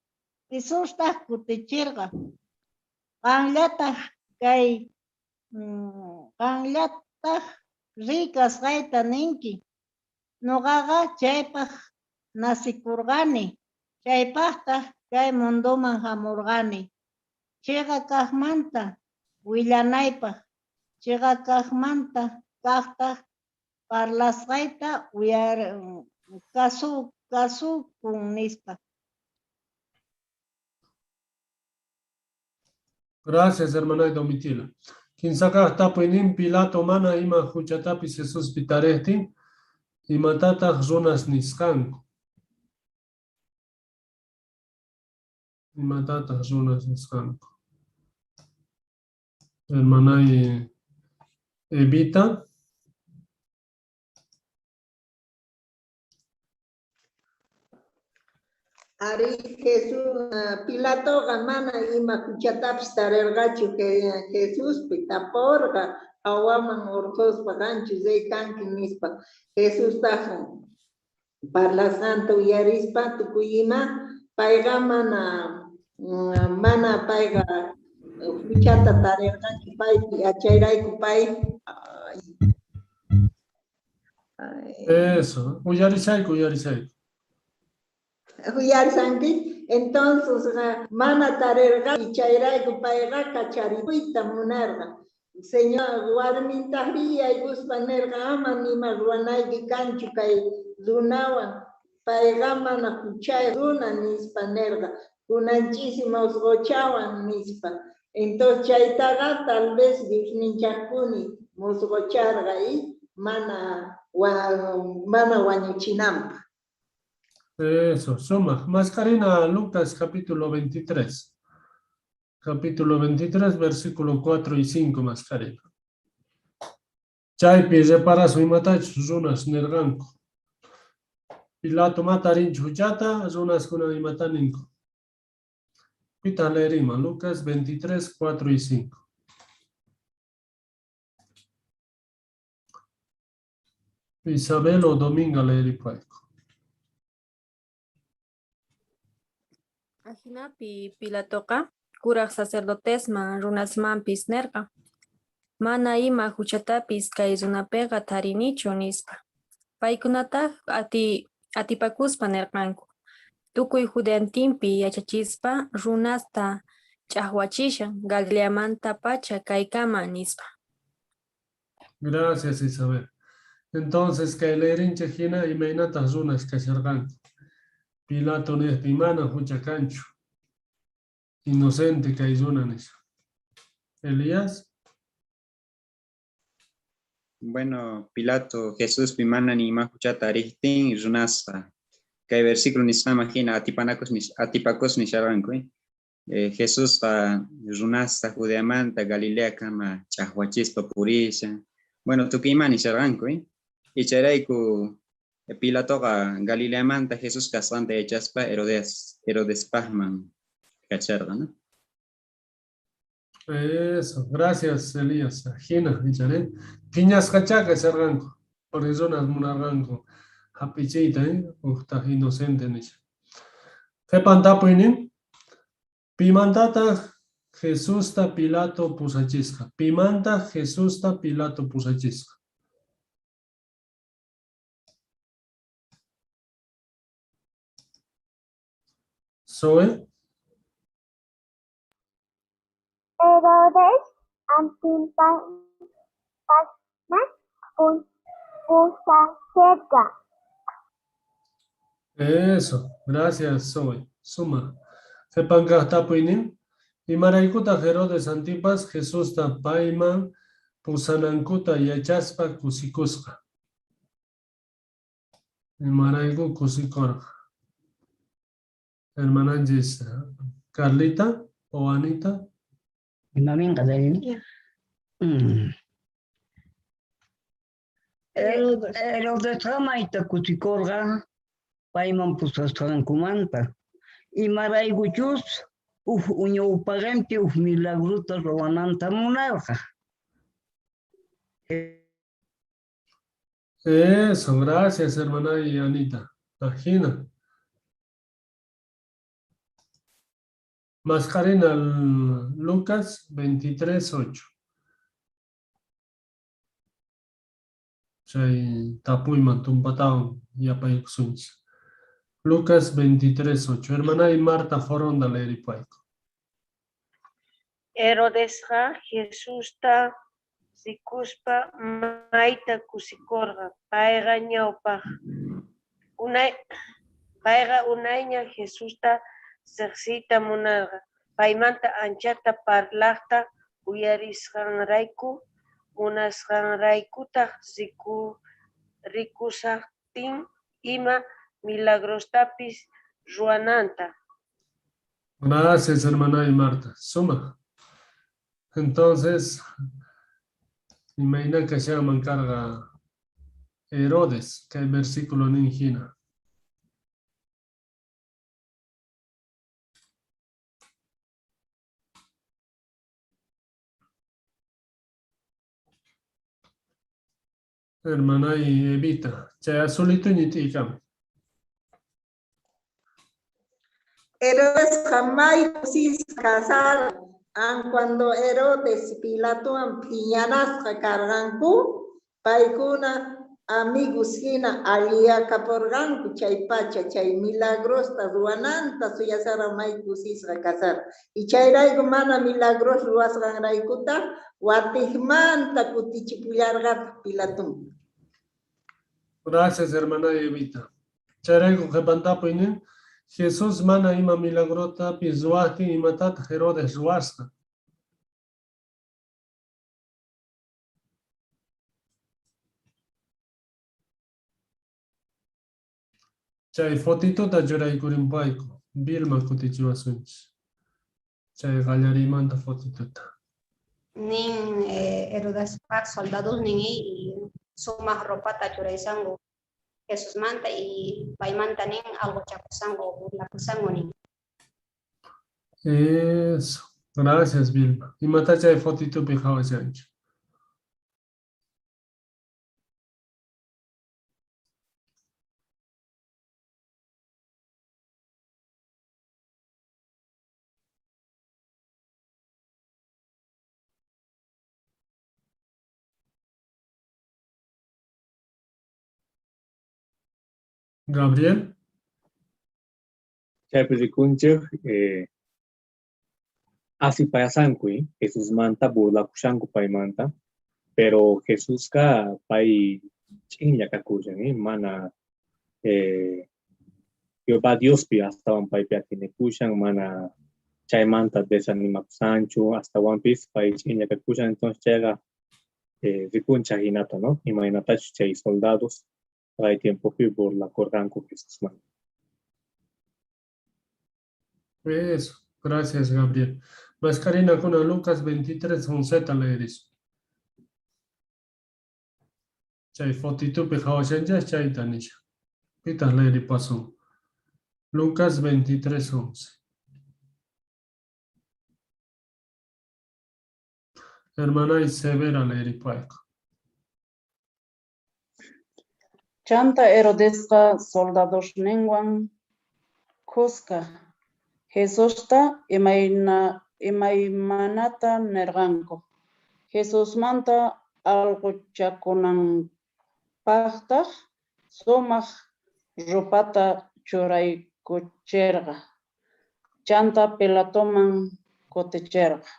S16: Jesustaq kutichirqa. Qanllataq kay qanllataq rey kasqayta ninki. Noqaqa chaypaq nacikurqani, chaypaqtaq kay mundoman jamurqani. Chiqa kaqmanta willanaypaq, chiqa kaqmanta kaqtaq parlasqayta uyar kasukun, nispa.
S1: Gracias, hermana Domitila. Kinsa kaq tapuynin Pilato mana ima huchatapis Jesuspi tarejtin, imatataq runas nisqanku? Imatataq runas nisqanku? Hermana Evita.
S5: Arí, Jesús, Pilatoqa mana ima huchatapis tarirqachu Jesuspi, taporqa hawaman urquspa qanchu rey kanki nispa. Jesustaq parlasqanta uyarispa tukuy ima payqa mana mana payqa huchata tarirqachu paypi, chayrayku pay.
S1: Eso, uyarishayku, uyarishayku.
S5: Uyarisanki, entonces mana tarirqa chayrayku payqa kacharipuyta munarqa. Señor warmintaqri yaykuspa nirqa ama nima ruwanayki kanchu kay runawan, payqa mana huchayuq runa nispa nirqa, kunanchisi musquchawan nispa. Entonces chaytaqa tal vez Diosninchaqpuni musqucharqa y mana mana wañuchinanpaq.
S1: Eso, suma. Mascarina, Lucas capítulo 23. Capítulo 23, versículo 4 y 5, Mascarina. Chaypi reparasun imatachus runas nirqanku. Pilato matarinchu huchata, runaskuna imata ninku. Pitaq leerinman? Lucas 23, 4 y 5. Isabel o Dominga leeripayku.
S9: Ajinapi Pilatoqa kuraq sacerdotesman runasmanpis nerqa, mana ima huchatapis kay runapiqa tarinichu, nispa. Paykunataq atipakuspa nerqanku, tukuy Judeantinpi yachachispa runasta ch'ajwachishan Galileamantapacha kaykama, nispa.
S1: Gracias, Isabel. Entonces, kay leerinchik hina imaynataq runas kasharqanku. Pilato niqtin mana hucha kanchu. Inocente kay runa nispa. Elías.
S20: Bueno, Pilato, Jesuspi mana ni ima huchata tarejtin runasqa. Kay versículo nisqanman hina atipanakos atipakos nisharqanku. Jesusqa runasta Judeamanta Galileakama ch'aqwachispa purishan. Bueno, tukuy ima nisharqanku. Y chayrayku Pilatoqa Galileamanta Jesús kasqanta yachaspa Herodespajman kacharqa, ¿no?
S1: Eso, gracias Elías. Hina, icharé. Phiñasqachá kasharqanku, porque runas munarqanku hap'ichiyta, uqtaq inocente nispa. Qhipan tapuynin, pimantataq Jesusta Pilato pusachisqa? Pimantaq Jesusta Pilato pusachisqa? Zoe.
S15: Herodes Antipasman pusacherqa.
S1: Eso, gracias Zoe. Suma. Qhipan kaq tapuynin, imaraykutaq Herodes Antipas Jesusta payman pusanankuta yachaspa kusikusqa? Imarayku kusikurqa? Hermananchis Carlita o Anita.
S19: Imaminqa dalini. Herodesqa mayta kusikurqa payman pusasqankumanta. Imaraykuchus uj ñawpaqenpi uj milagrota ruwananta munarqa.
S1: Eso, gracias hermana y Anita. Ajina. Mascarena Lucas 23:8. Chay tapuyman tumpatawan yapaykusunchis. Lucas 23:8. Hermana y Marta Foronda leeripayku.
S8: Herodesqa Jesusta rikuspa mayta kusikurqa. Payqa ñawpaq unay payqa unayña Jesusta riqsiyta munarqa. Paymanta anchata parlaqta uyarisqanrayku, munasqanraykutaq rikusaqtin ima milagrostapis ruwananta.
S1: Gracias, hermana y Marta. Suma. Entonces, imayna kashanman karqa Herodes, kay versículo nin hina. Hermana y Evita, chay azulito ñit'ikam.
S5: Herodesqa may kusisqa kasarqa. Cuando Herodes Pilatowan phiñanasqa karqanku, paykuna amigos hina alliyakapurqanku chay pacha, chay milagrosta ruwananta suyasara may kusisqa kasarqa. Y chayrayku mana milagros ruwasqanraykutaq watiqmanta kutichipullarqataq Pilatoman.
S1: Gracias, hermana Evita. Chayrayku qhipantapuynin, Jesús mana ima milagrotapis ruwaqtin imatataq Herodes ruwasqa. Chay fotituta churaykurinpayku, Vilma kutichiwasunchis. Chay qallariymanta fotituta.
S21: Nin Herodespa soldadosnin y sumaq ropata churaysanku Jesusmanta y paymanta nin algo chakusanku, burlakusanku nin.
S1: Eso, gracias Vilma. Imata chay fotitupi qhawashanchik? Gabriel.
S2: Chaypi rikunchik asipayasanku, Jesusmanta burlakushanku paymanta, pero Jesusqa pay ch'inlla kakushan, mana Jehová Diospi astawan paypi atinikushan, mana chaymanta desanimakusanchu, astawanpis pay ch'inlla kakushan, entonces chayqa rikunchik hinata, ¿no? Imaynatachus chay soldados chay tiempopi burlakurqanku Jesusmanta.
S1: Eso, gracias Gabriel. Mascarina con Lucas 23, 11 leer eso. Chay fotitupi qhawashanchis chayta nisha. Pitaq leeripasun. Lucas 23, 11. Hermana Isabela leeripayku.
S11: Chanta Herodesqa soldadosninwan Khuska Jesusta imaymanata nirqanku. Jesusmanta alquchakunanpaqtaq sumaq ropata churaykuchirqa. Chanta Pilatoman kutichirqa.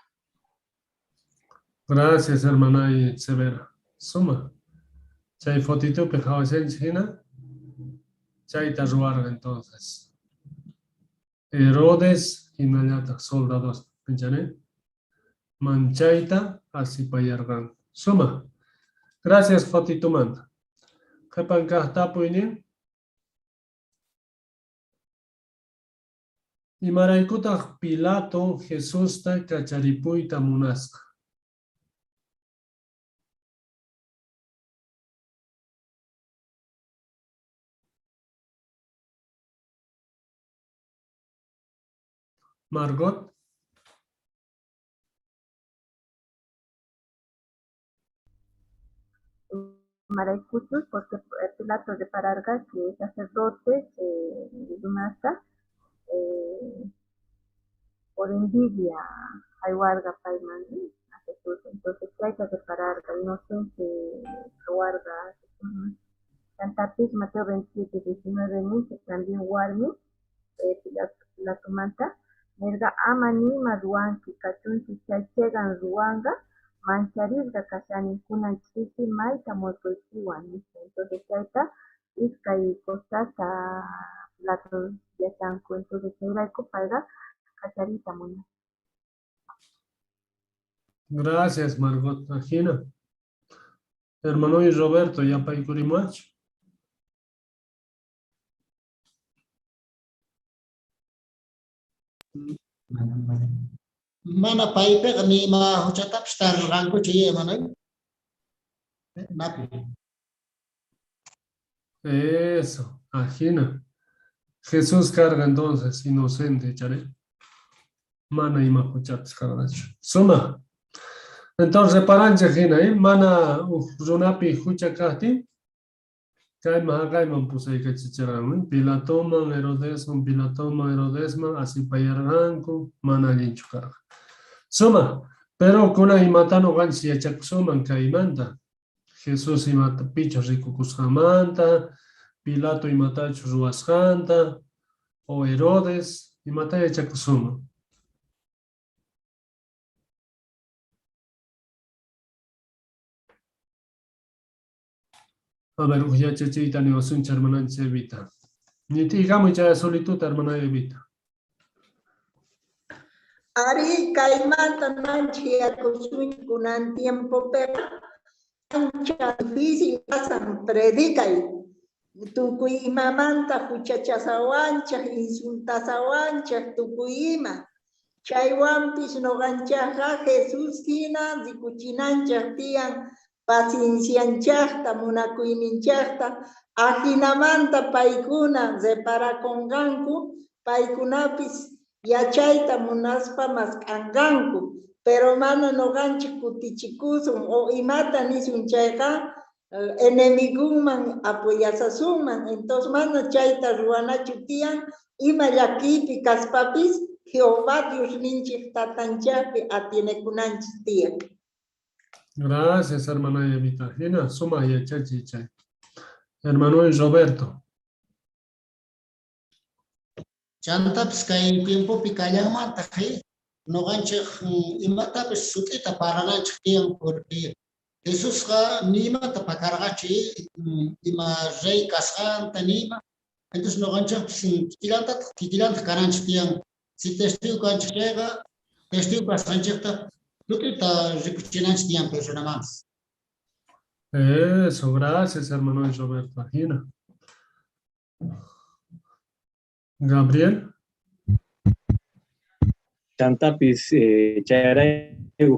S1: Gracias, hermana Severa. Suma. Chay fotitupi qhawashanchik hina chayta ruwarqa entonces. Herodes hinallataq soldados pinchani manchayta asipayarqanku. Suma. Gracias fotitumanta. Qhipan kaq tapuynin. Imaraykutaq Pilato Jesusta kacharipuyta munasqa? Margot.
S4: Imaraykuchus, porque Pilato repararqa que sacerdotes runasta por envidia haywarqa payman a Jesús. Entonces chayta repararqa, inocente qhawarqa Jesusman. Chantapis Mateo 27, 19 nin también warmi Pilatomanta nirqa ama nima ruwanki kachunchu chay cheqan ruwanqa mancharisqa kashani kunan ch'isi mayta mosqoykiwan nispa. Entonces chayta iskay cosasta Pilato yachanku. Entonces chayrayku payqa kachariyta munan.
S1: Gracias, Margot. Ajina. Hermano y Roberto, yapaykurimuwach.
S22: Mana paypiqa ni ima huchatapis tarirqankuchu hermano. Napi.
S1: Eso, ajina. Jesús karqa entonces, inocente, chare. Mana ima huchapis karqachu. Suma. Entonces, reparanchik hina, mana uj runapi hucha kaqtin, kayman haqayman pusaykachicharqan, Pilatoman, Herodesman, Pilatoman, Herodesman, asipayarqanku, mana allinchu karqa. Suma, pero kunan imata nuqanchis yachakusunman kaymanta. Jesús imata pichus rikukusqanmanta, Pilato imatachus ruwasqanta, o Herodes, imata yachakusunman. A ver, uj yachachiyta niwasunchik hermananchik Evita. Ñit'iykamuy chay azulituta, hermana Evita.
S5: Ari, kaymanta manchik yakusunchik kunan tiempopiqa ancha difícil pasan predicay. Tukuy imamanta huchachasawanchik, insultasawanchik, tukuy ima. Chaywanpis nuqanchikqa Jesús hina rikuchinanchik tiyan paciencianchikta, munakuyninchikta, ajinamanta paykuna reparakunqanku, paykunapis yachayta munaspa mask'anqanku, pero mana nuqanchik kutichikusun o imata nisun chayqa enemigunman apoyasasunman. Entonces mana chayta ruwanachu tiyan, ima llakiypi kaspapis Jehová Diosninchik tatanchikpi atienekunanchik tiyan.
S1: Gracias, hermana Evita. Hina, suma yachachiy chay. Hermano Roberto.
S22: Chantapis kay tiempopi kallanmantaq, nuqanchik imatapis sut'ita parlananchik tiyan, porque Jesusqa ni imata pakarqachu, ima rey kasqanta ni ima. Entonces nuqanchikpis kikillantataq kananchik tiyan. Si testigo kanchik chayqa, testigo kasqanchikta sut'ita rikuchinanchik tiyan personamanpis.
S1: Eso, gracias, hermano Roberto. Ajina. Gabriel.
S2: Chantapis chayrayku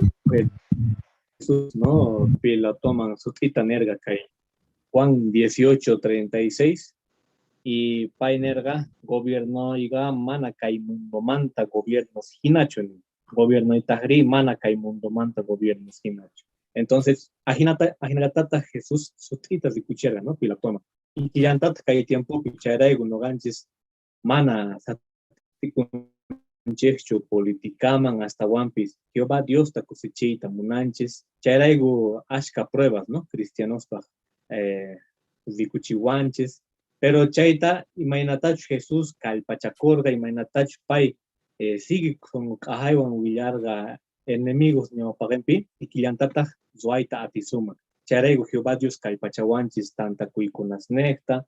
S2: Jesús, ¿no? Pilatoman sut'ita nerqa kay Juan 18:36 y pay nerqa gobiernoyqa mana kay mundomanta gobiernos hinachu nin. Gobiernoytaqri mana kay mundomanta gobiernos hinachu. Entonces, ajinatata Jesús sut'ita rikucherqa, ¿no? Pilatoman. Y killantata kay tiempopi chayrayku nuqanchis Mana satikunchikchu politikaman astawanpis Jehová Diosta kusichiyta munanchis. Chayrayku ashka pruebas, ¿no? Cristianospaq rikuchiwanchis. Pero chayta imaynatachu Jesús kallpachakurqa, imaynatachu pay sigue con k'ajaywan willarqa enemigos ñawpaqinpi kikillantataq ruwayta atisuman. Chayrayku Jehová Dios kallpachawanchis tantakuykunasnejta,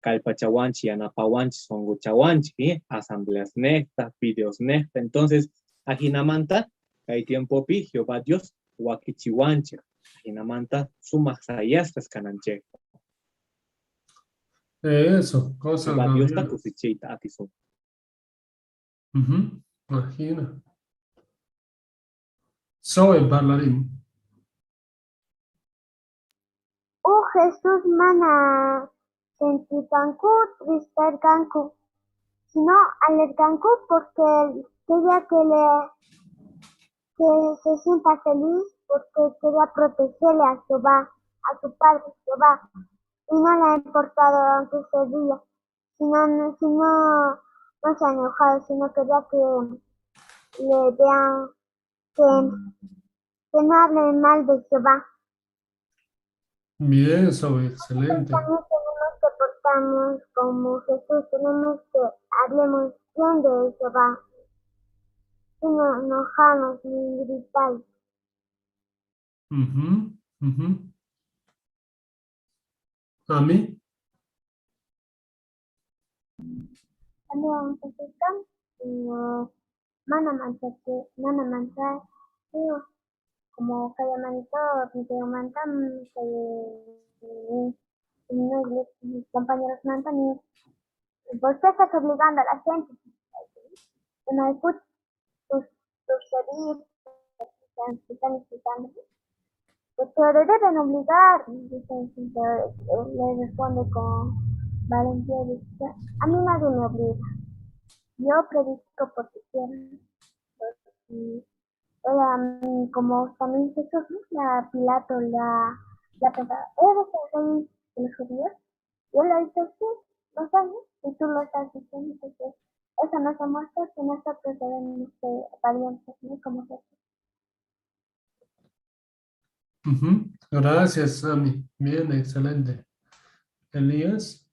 S2: kallpachawanchis yanapawanchis sunquchawanchis, asambleasnejta, videosnejta. Entonces, ajinamanta kay tiempopi Jehová Dios wakichiwanchik, ajinamanta sumaq sayasqas kananchikpaq.
S1: Eso, cosa
S2: Jehová Diosta
S1: Gabriel.
S2: kusichiyta atisun.
S1: Imagina. Zoe parlarim.
S15: O Jesús mana sentirqanku tristarqanku, sino alerganku porque quería que se sienta feliz, porque quería protegerle a Jehová, a su padre Jehová, y no le ha importado aunque se ría, sino, no, sino, no se ha enojado, sino quería que le vean, que no hablen mal de Jehová.
S1: Bien, Zoe, excelente.
S15: También tenemos que portarnos como Jesús, tenemos que hablemos bien de Jehová, sin enojarnos ni gritar.
S1: ¿A mí?
S15: También Jesús no, mana mancha, mana mancha, digo, como que manito, que manta, que no, mis compañeros mantan y ¿por qué estás obligando a la gente? No escuchas tus servicios, te están escuchando. Pues te deben obligar, dicen, le responde con valentía, dice, a mí nadie me obliga, yo predico porque quiero. Y era, como también Jesús, ¿no? La Pilato, la pensaba, ¿eres el rey de los judíos? Y él le dice, sí, lo sabes, y tú lo estás diciendo. Entonces, eso nos demuestra que nosotros debemos ser valientes, ¿no? Como Jesús.
S1: Gracias, Sammy. Bien, excelente. Elías.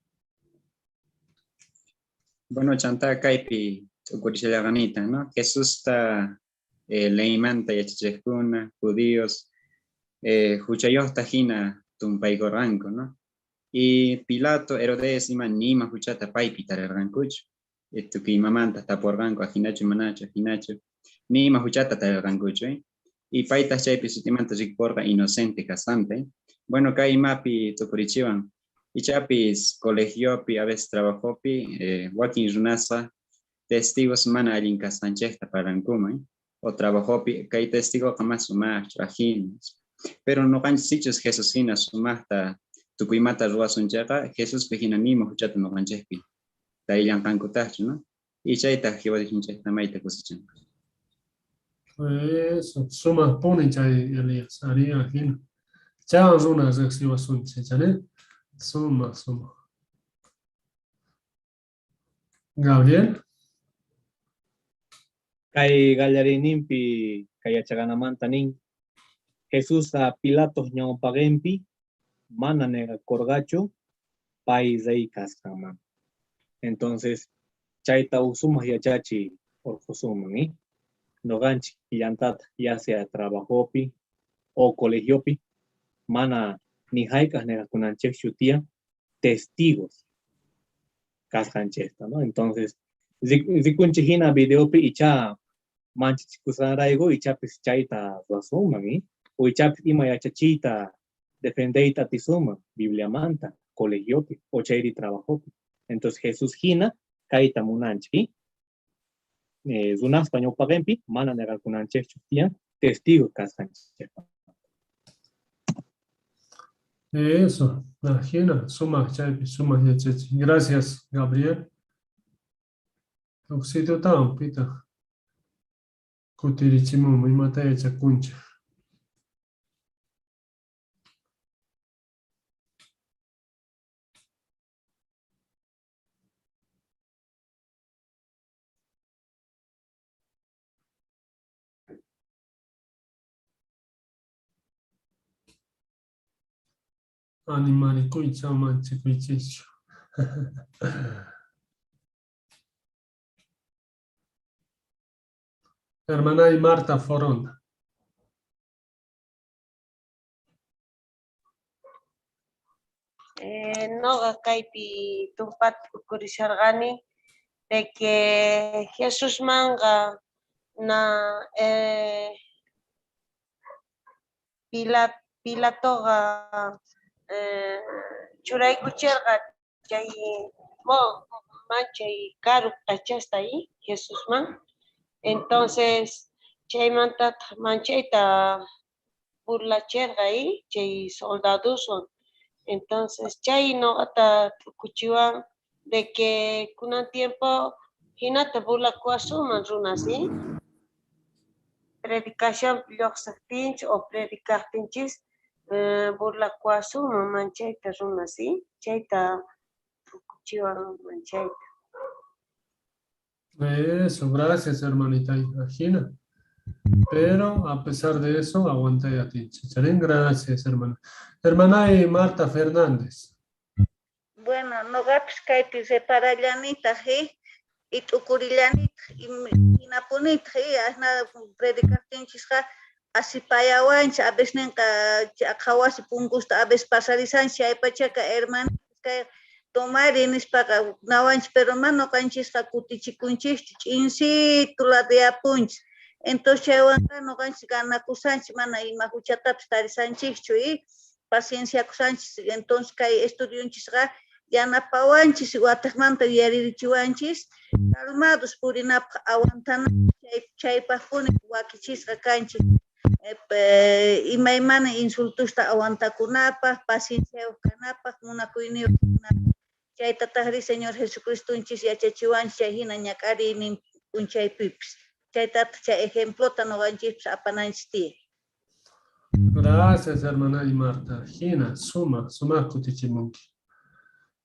S20: Bueno, chanta kaypi t'ukurishallaqanita, ¿no? Jesús está leymanta yachachejkuna, judíos, huchayojta hina tumpaykurqanku, ¿no? Y Pilato, Herodes ima nima huchata paypi tarirqankuchu. Tukuy imamanta tapurqanku, ajinachu, manachu, ajinachu. Nima huchata tarirqankuchu, Y paytaj chaypi sutimanta rikurqa inocente kasqanta, Bueno, kay imapi t'ukurichiwan. Ichapis colegiopi, a veces trabajopi, wakin runasqa testigos mana allin kasqanchikta parlankuman, o trabajopi kay testigoqa mas sumaqchu, ajin. Pero nuqanchis sichus Jesús hina sumaqta tukuymata ruwasunchayqa, Jesuspi hina nima huchata nuqanchikpi tarillanqankutaqchu, ¿no? Y chaytaq Jehová Diosninchikta mayta kusichan.
S1: Eso, sumaq puni chay Elías, ari ajina. Chaywan runa riqsiwasunchik, chani? Suma, suma. Gabriel.
S2: Kay gallariyninpi kay yachaqanamanta nin, Jesús a Pilato ñawpaqinpi mana negakurqachu pay rey kasqanman. Entonces, chayta usumaq yachachiy urqusunman, Nuqanchik llantata, ya sea trabajopi o colegiopi, mana ni hayk'aq negakunanchikchu tiyan testigos kasqanchikta, ¿no? Entonces, rikunchik hina videopi icha manchachikusqanrayku ichapis chayta ruwasunman, O ichapis ima yachachiyta defendeyta atisunman Bibliamanta, colegiopi o chayri trabajopi. Entonces, Jesús hina kayta munanchik, runaspa ñawpaqinpi mana negakunanchikchu tiyan testigo kasqanchikta.
S1: Eso, ajina, sumaq chaypi, sumaq yachachiy. Gracias, Gabriel. Huk sitiotawan pitaq kutirichimunman imata yachakunchik. Animarikuychis, ama manchikuychischu. Hermanay Marta Foronda.
S8: Noqa kaypi tumpata t'ukurisharqani de que Jesusmanqa na Pilatoqa churaykucherqa chay manchay karu p'achasta Jesusman. Entonces chaymantataq manchayta burlacherqa chay soldadoswan. Entonces chay noqata t'ukuchiwan de que kunan tiempo hinata burlakuwasunman runas, predicacionpi lluqsiqtinchis o predicaqtinchis burlakuwasunman manchayta runas, chayta t'ukuchiwan manchayta.
S1: Eso, gracias, hermanita Gina. Pero a pesar de eso, aguanté a ti. Charín, gracias, hermana. Hermana Marta Fernández.
S3: Bueno, noqapis kaypi reparallanitaq, y t'ukurillanitaq, hinapunitaq, asna predicaqtinchisqa asipayawanchis, a veces ninqa qhawasi punkusta a veces pasarisanchis, chaypachaka hermana kay tomari nispaqa nawanchis, pero mana noqanchisqa kutichikunchischu, ch'insitu ladeapunchis. Entonces chaywanqa noqanchis ganakusanchis, mana ima huchatapis tarisanchikchu, pacienciakusanchis. Entonces kay estudionchisqa yanapawanchis, watiqmanta yuyaririchiwanchis, calmados purinapaq aguantana, chaypaqpuni wakichisqa kanchis. Imaymana insultusta aguantakunapaq, pacienciayuq kanapaq, munakuyniyuq kanapaq. Chaytataqri Señor Jesucristonchis yachachiwanchis chay hina ñak'ariynin p'unchaypipis. Chaytataq chay ejemplota noqanchispis apananchis tiyan.
S1: Gracias, hermana y Marta. Gina, suma, suma kutichimunki.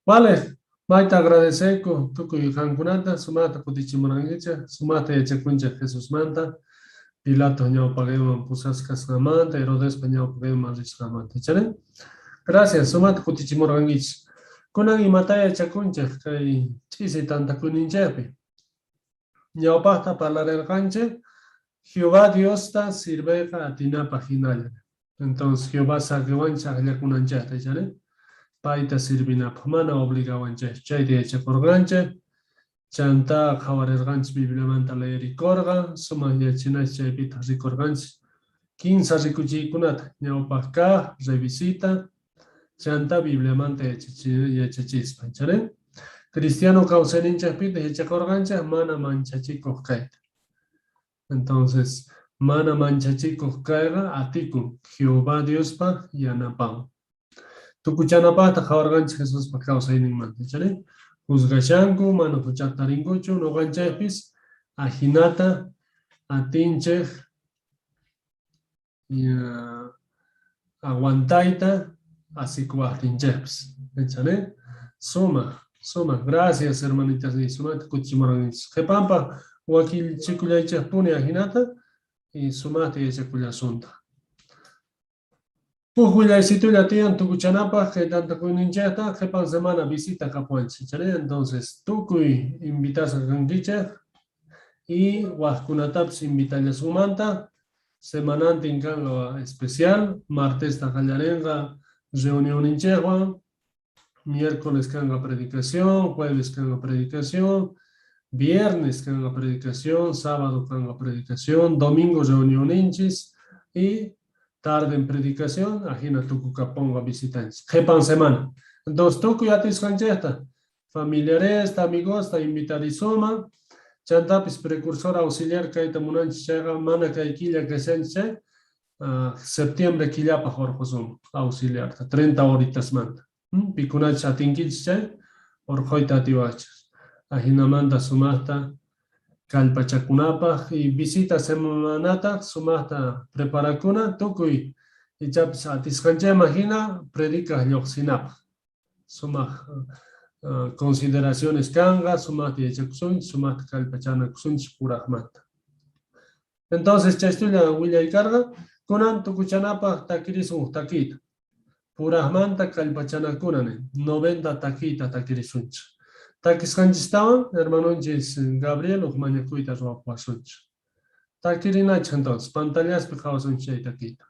S1: Vale, mayta agradeceko tukuy qankunata, sumata kutichimurankichik, sumata yachakunchik Jesusmanta, Pilato ñawpaqinman pusasqasqamanta, Herodespa ñawpaqinman risqamanta. Chari? Gracias, sumata kutichimurqankichik. Kunan imata yachakunchik kay ch'isi tantakuyninchikpi. Ñawpaqta parlarerqanchik, Jehová Diosta sirveyqa atinapaq hinalla. Entonces Jehová saqiwanchik akllakunanchikta, chari? Payta sirvinapaq, mana obligawanchik. Chayta yachakurqanchik. Chanta qhawarirqanchik Bibliamanta leerikurqa, sumaq yachinachik chaypitaq rikurqanchik. Kinsa rikuchiykunata, ñawpaq kaq, revisita, chanta Bibliamanta yachachispa, chari? Cristiano kawsayninchikpitaq yachakurqanchik mana manchachikuq kayta. Entonces, mana manchachikuq kayqa atikun Jehová Diospa yanapan. Tukuchanapaqta qhawarqanchik Jesuspa kawsayninmanta, chari? Juzgashanku, mana huchata tarinkuchu, noqanchikpis ajinata atinchik aguantayta asikuwaqtinchikpis, chari? Suma, suma, gracias hermanitas, sumata kutichimurankichis. Qhipanpaq wakilchikullaychikpuni ajinata y sumata yachakullasunta. Huk willaysitulla tiyan tukuchanapaq kay tantakuyninchikta qhipan semana visita kapuwanchik, chari? Entonces, tukuy invitasqa kankichik y waqkunatapis invitallasunmanta. Semanantin kanqa especial, martesta qallarinqa reunioninchikwan, miércoles kanqa predicación, jueves kanqa predicación, viernes kanqa predicación, sábado kanqa predicación, domingo reunioninchis y tarde en predicación, ajina tukukaponqa visitanchis. Qhipan semana. Entonces, tukuy atisqanchikta, familiaresta, amigosta invitarisuma, chantapis precursor auxiliar kayta munanchis chayqa mana kay killa kashanchis chay, septiembre killapaq urqusuma auxiliarta, 30 horitasmanta. Pikunachis atinkichis chay, urquyta atiwaqchis. Ajinamanta sumaqta kallpachakunapaq y visita semanata sumaqta preparakuna tukuy ichapis atisqanchikman hina predicaq lluqsinapaq. Sumaq consideraciones kanqa, sumaqta yachakusunchis, sumaqta kallpachanakusunchis puraqmanta. Entonces, chaystulla willaykarqa, kunan tukuchanapaq takirisun huk takiyta. Purajmanta kallpachanakuna nin. 90 takiyta takirisunchik. Takisqanchistawan hermanonchis Gabriel uj mañakuyta ruwapuwasunchik. Takirinachik entonces, pantallaspi qhawasunchik chay takiyta.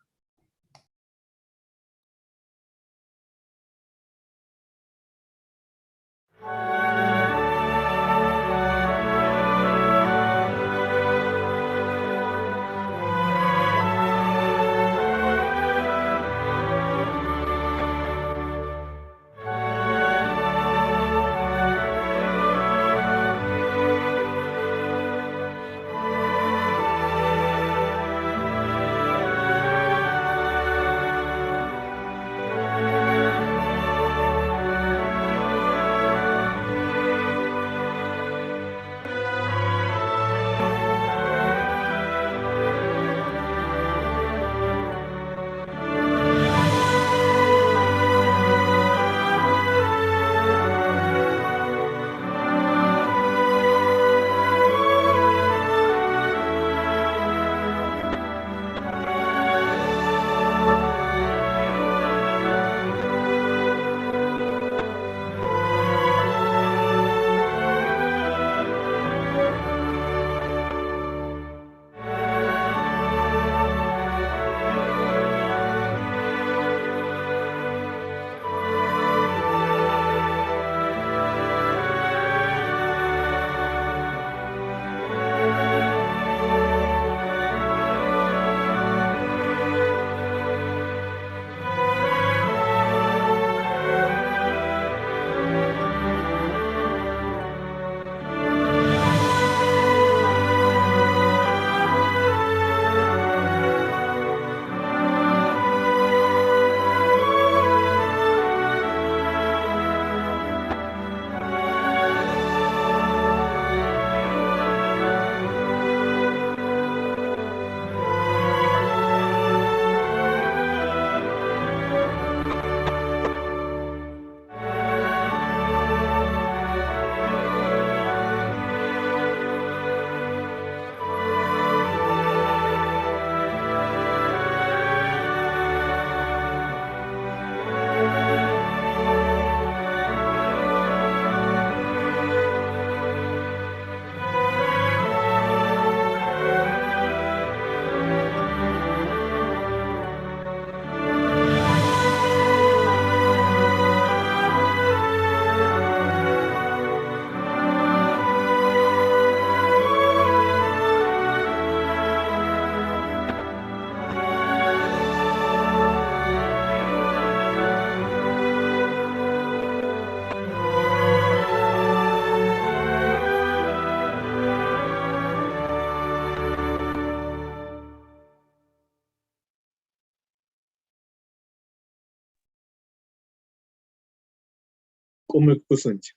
S2: K'umuykusunchik.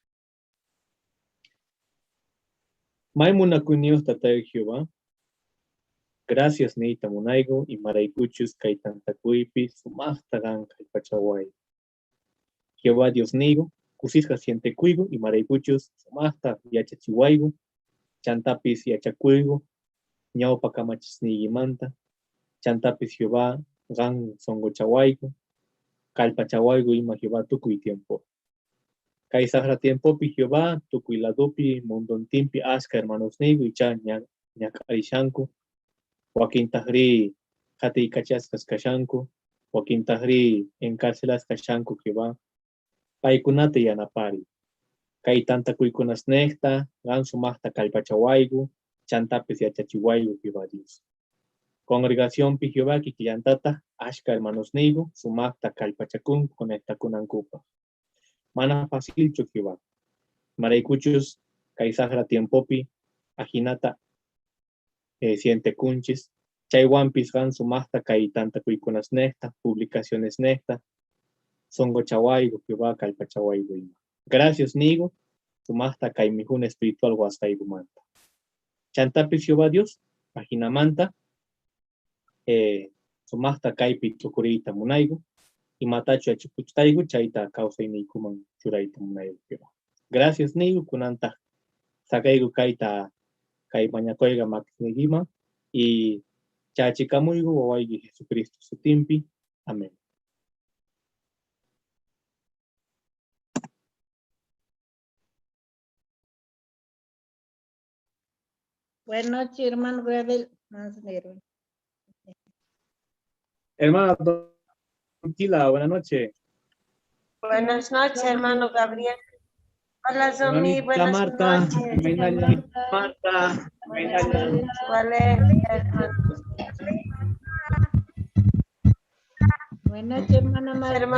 S2: May munakuyniyuq Tatayu Jehová. Gracias niyta munayku imaraykuchus kay tantakuypi sumaqta qan kallpachawayku. Jehová Dios niyku, kusisqa sientekuyku imaraykuchus sumaqta yachachiwayku, chantapis yachakuyku ñawpa kamachisniykimanta, chantapis Jehová qan sunquchawayku, kallpachawayku ima Jehová tukuy tiempo. Kay saqra tiempopi Jehová tukuy ladopi mundontinpi ashka hermanosniyku icha ñak'arishanku, wakintajri qhatiykachasqas kashanku, wakintajri encarcelasqas kashanku Jehová. Paykunata yanapari. Kay tantakuykunasnejta qan sumaqta kallpachawayku, chantapis yachachiwayku Jehová Dios. Congregacionpi Jehová kikillantataq ashka hermanosniyku sumaqta kallpachakunku conectakunankupaq. Mana facilchu Jehová. Maraykuchus kay saqra tiempopi ajinata sientekunchis, chaywanpis qan sumaqta kay tantakuykunasnejta, publicacionesnejta, sunquchawayku Jehová kallpachawayku ima. Gracias niyku, sumaqta kay mikhuna espiritual wasqaykumanta. Chantapis Jehová Dios, ajinamanta sumaqta kaypi t'ukuriyta munayku, imatachu yachakuchkayku chayta kawsayniykuman churayta munayku Jehová. Gracias niyku kunantaq saqayku kayta kay mañakuyqa makisniykiman y chachikamuyku wawayki Jesucristo sutinpi. Amén.
S16: Buenas noches, hermano Gabriel.
S2: Hermana Domitila, buenas noches.
S8: Buenas noches, hermano Gabriel. Hola, Zomi, buenas
S2: Marta,
S8: noches.
S2: Marta,
S8: Valeria, hermano.
S16: Buenas noches, hermana Marta.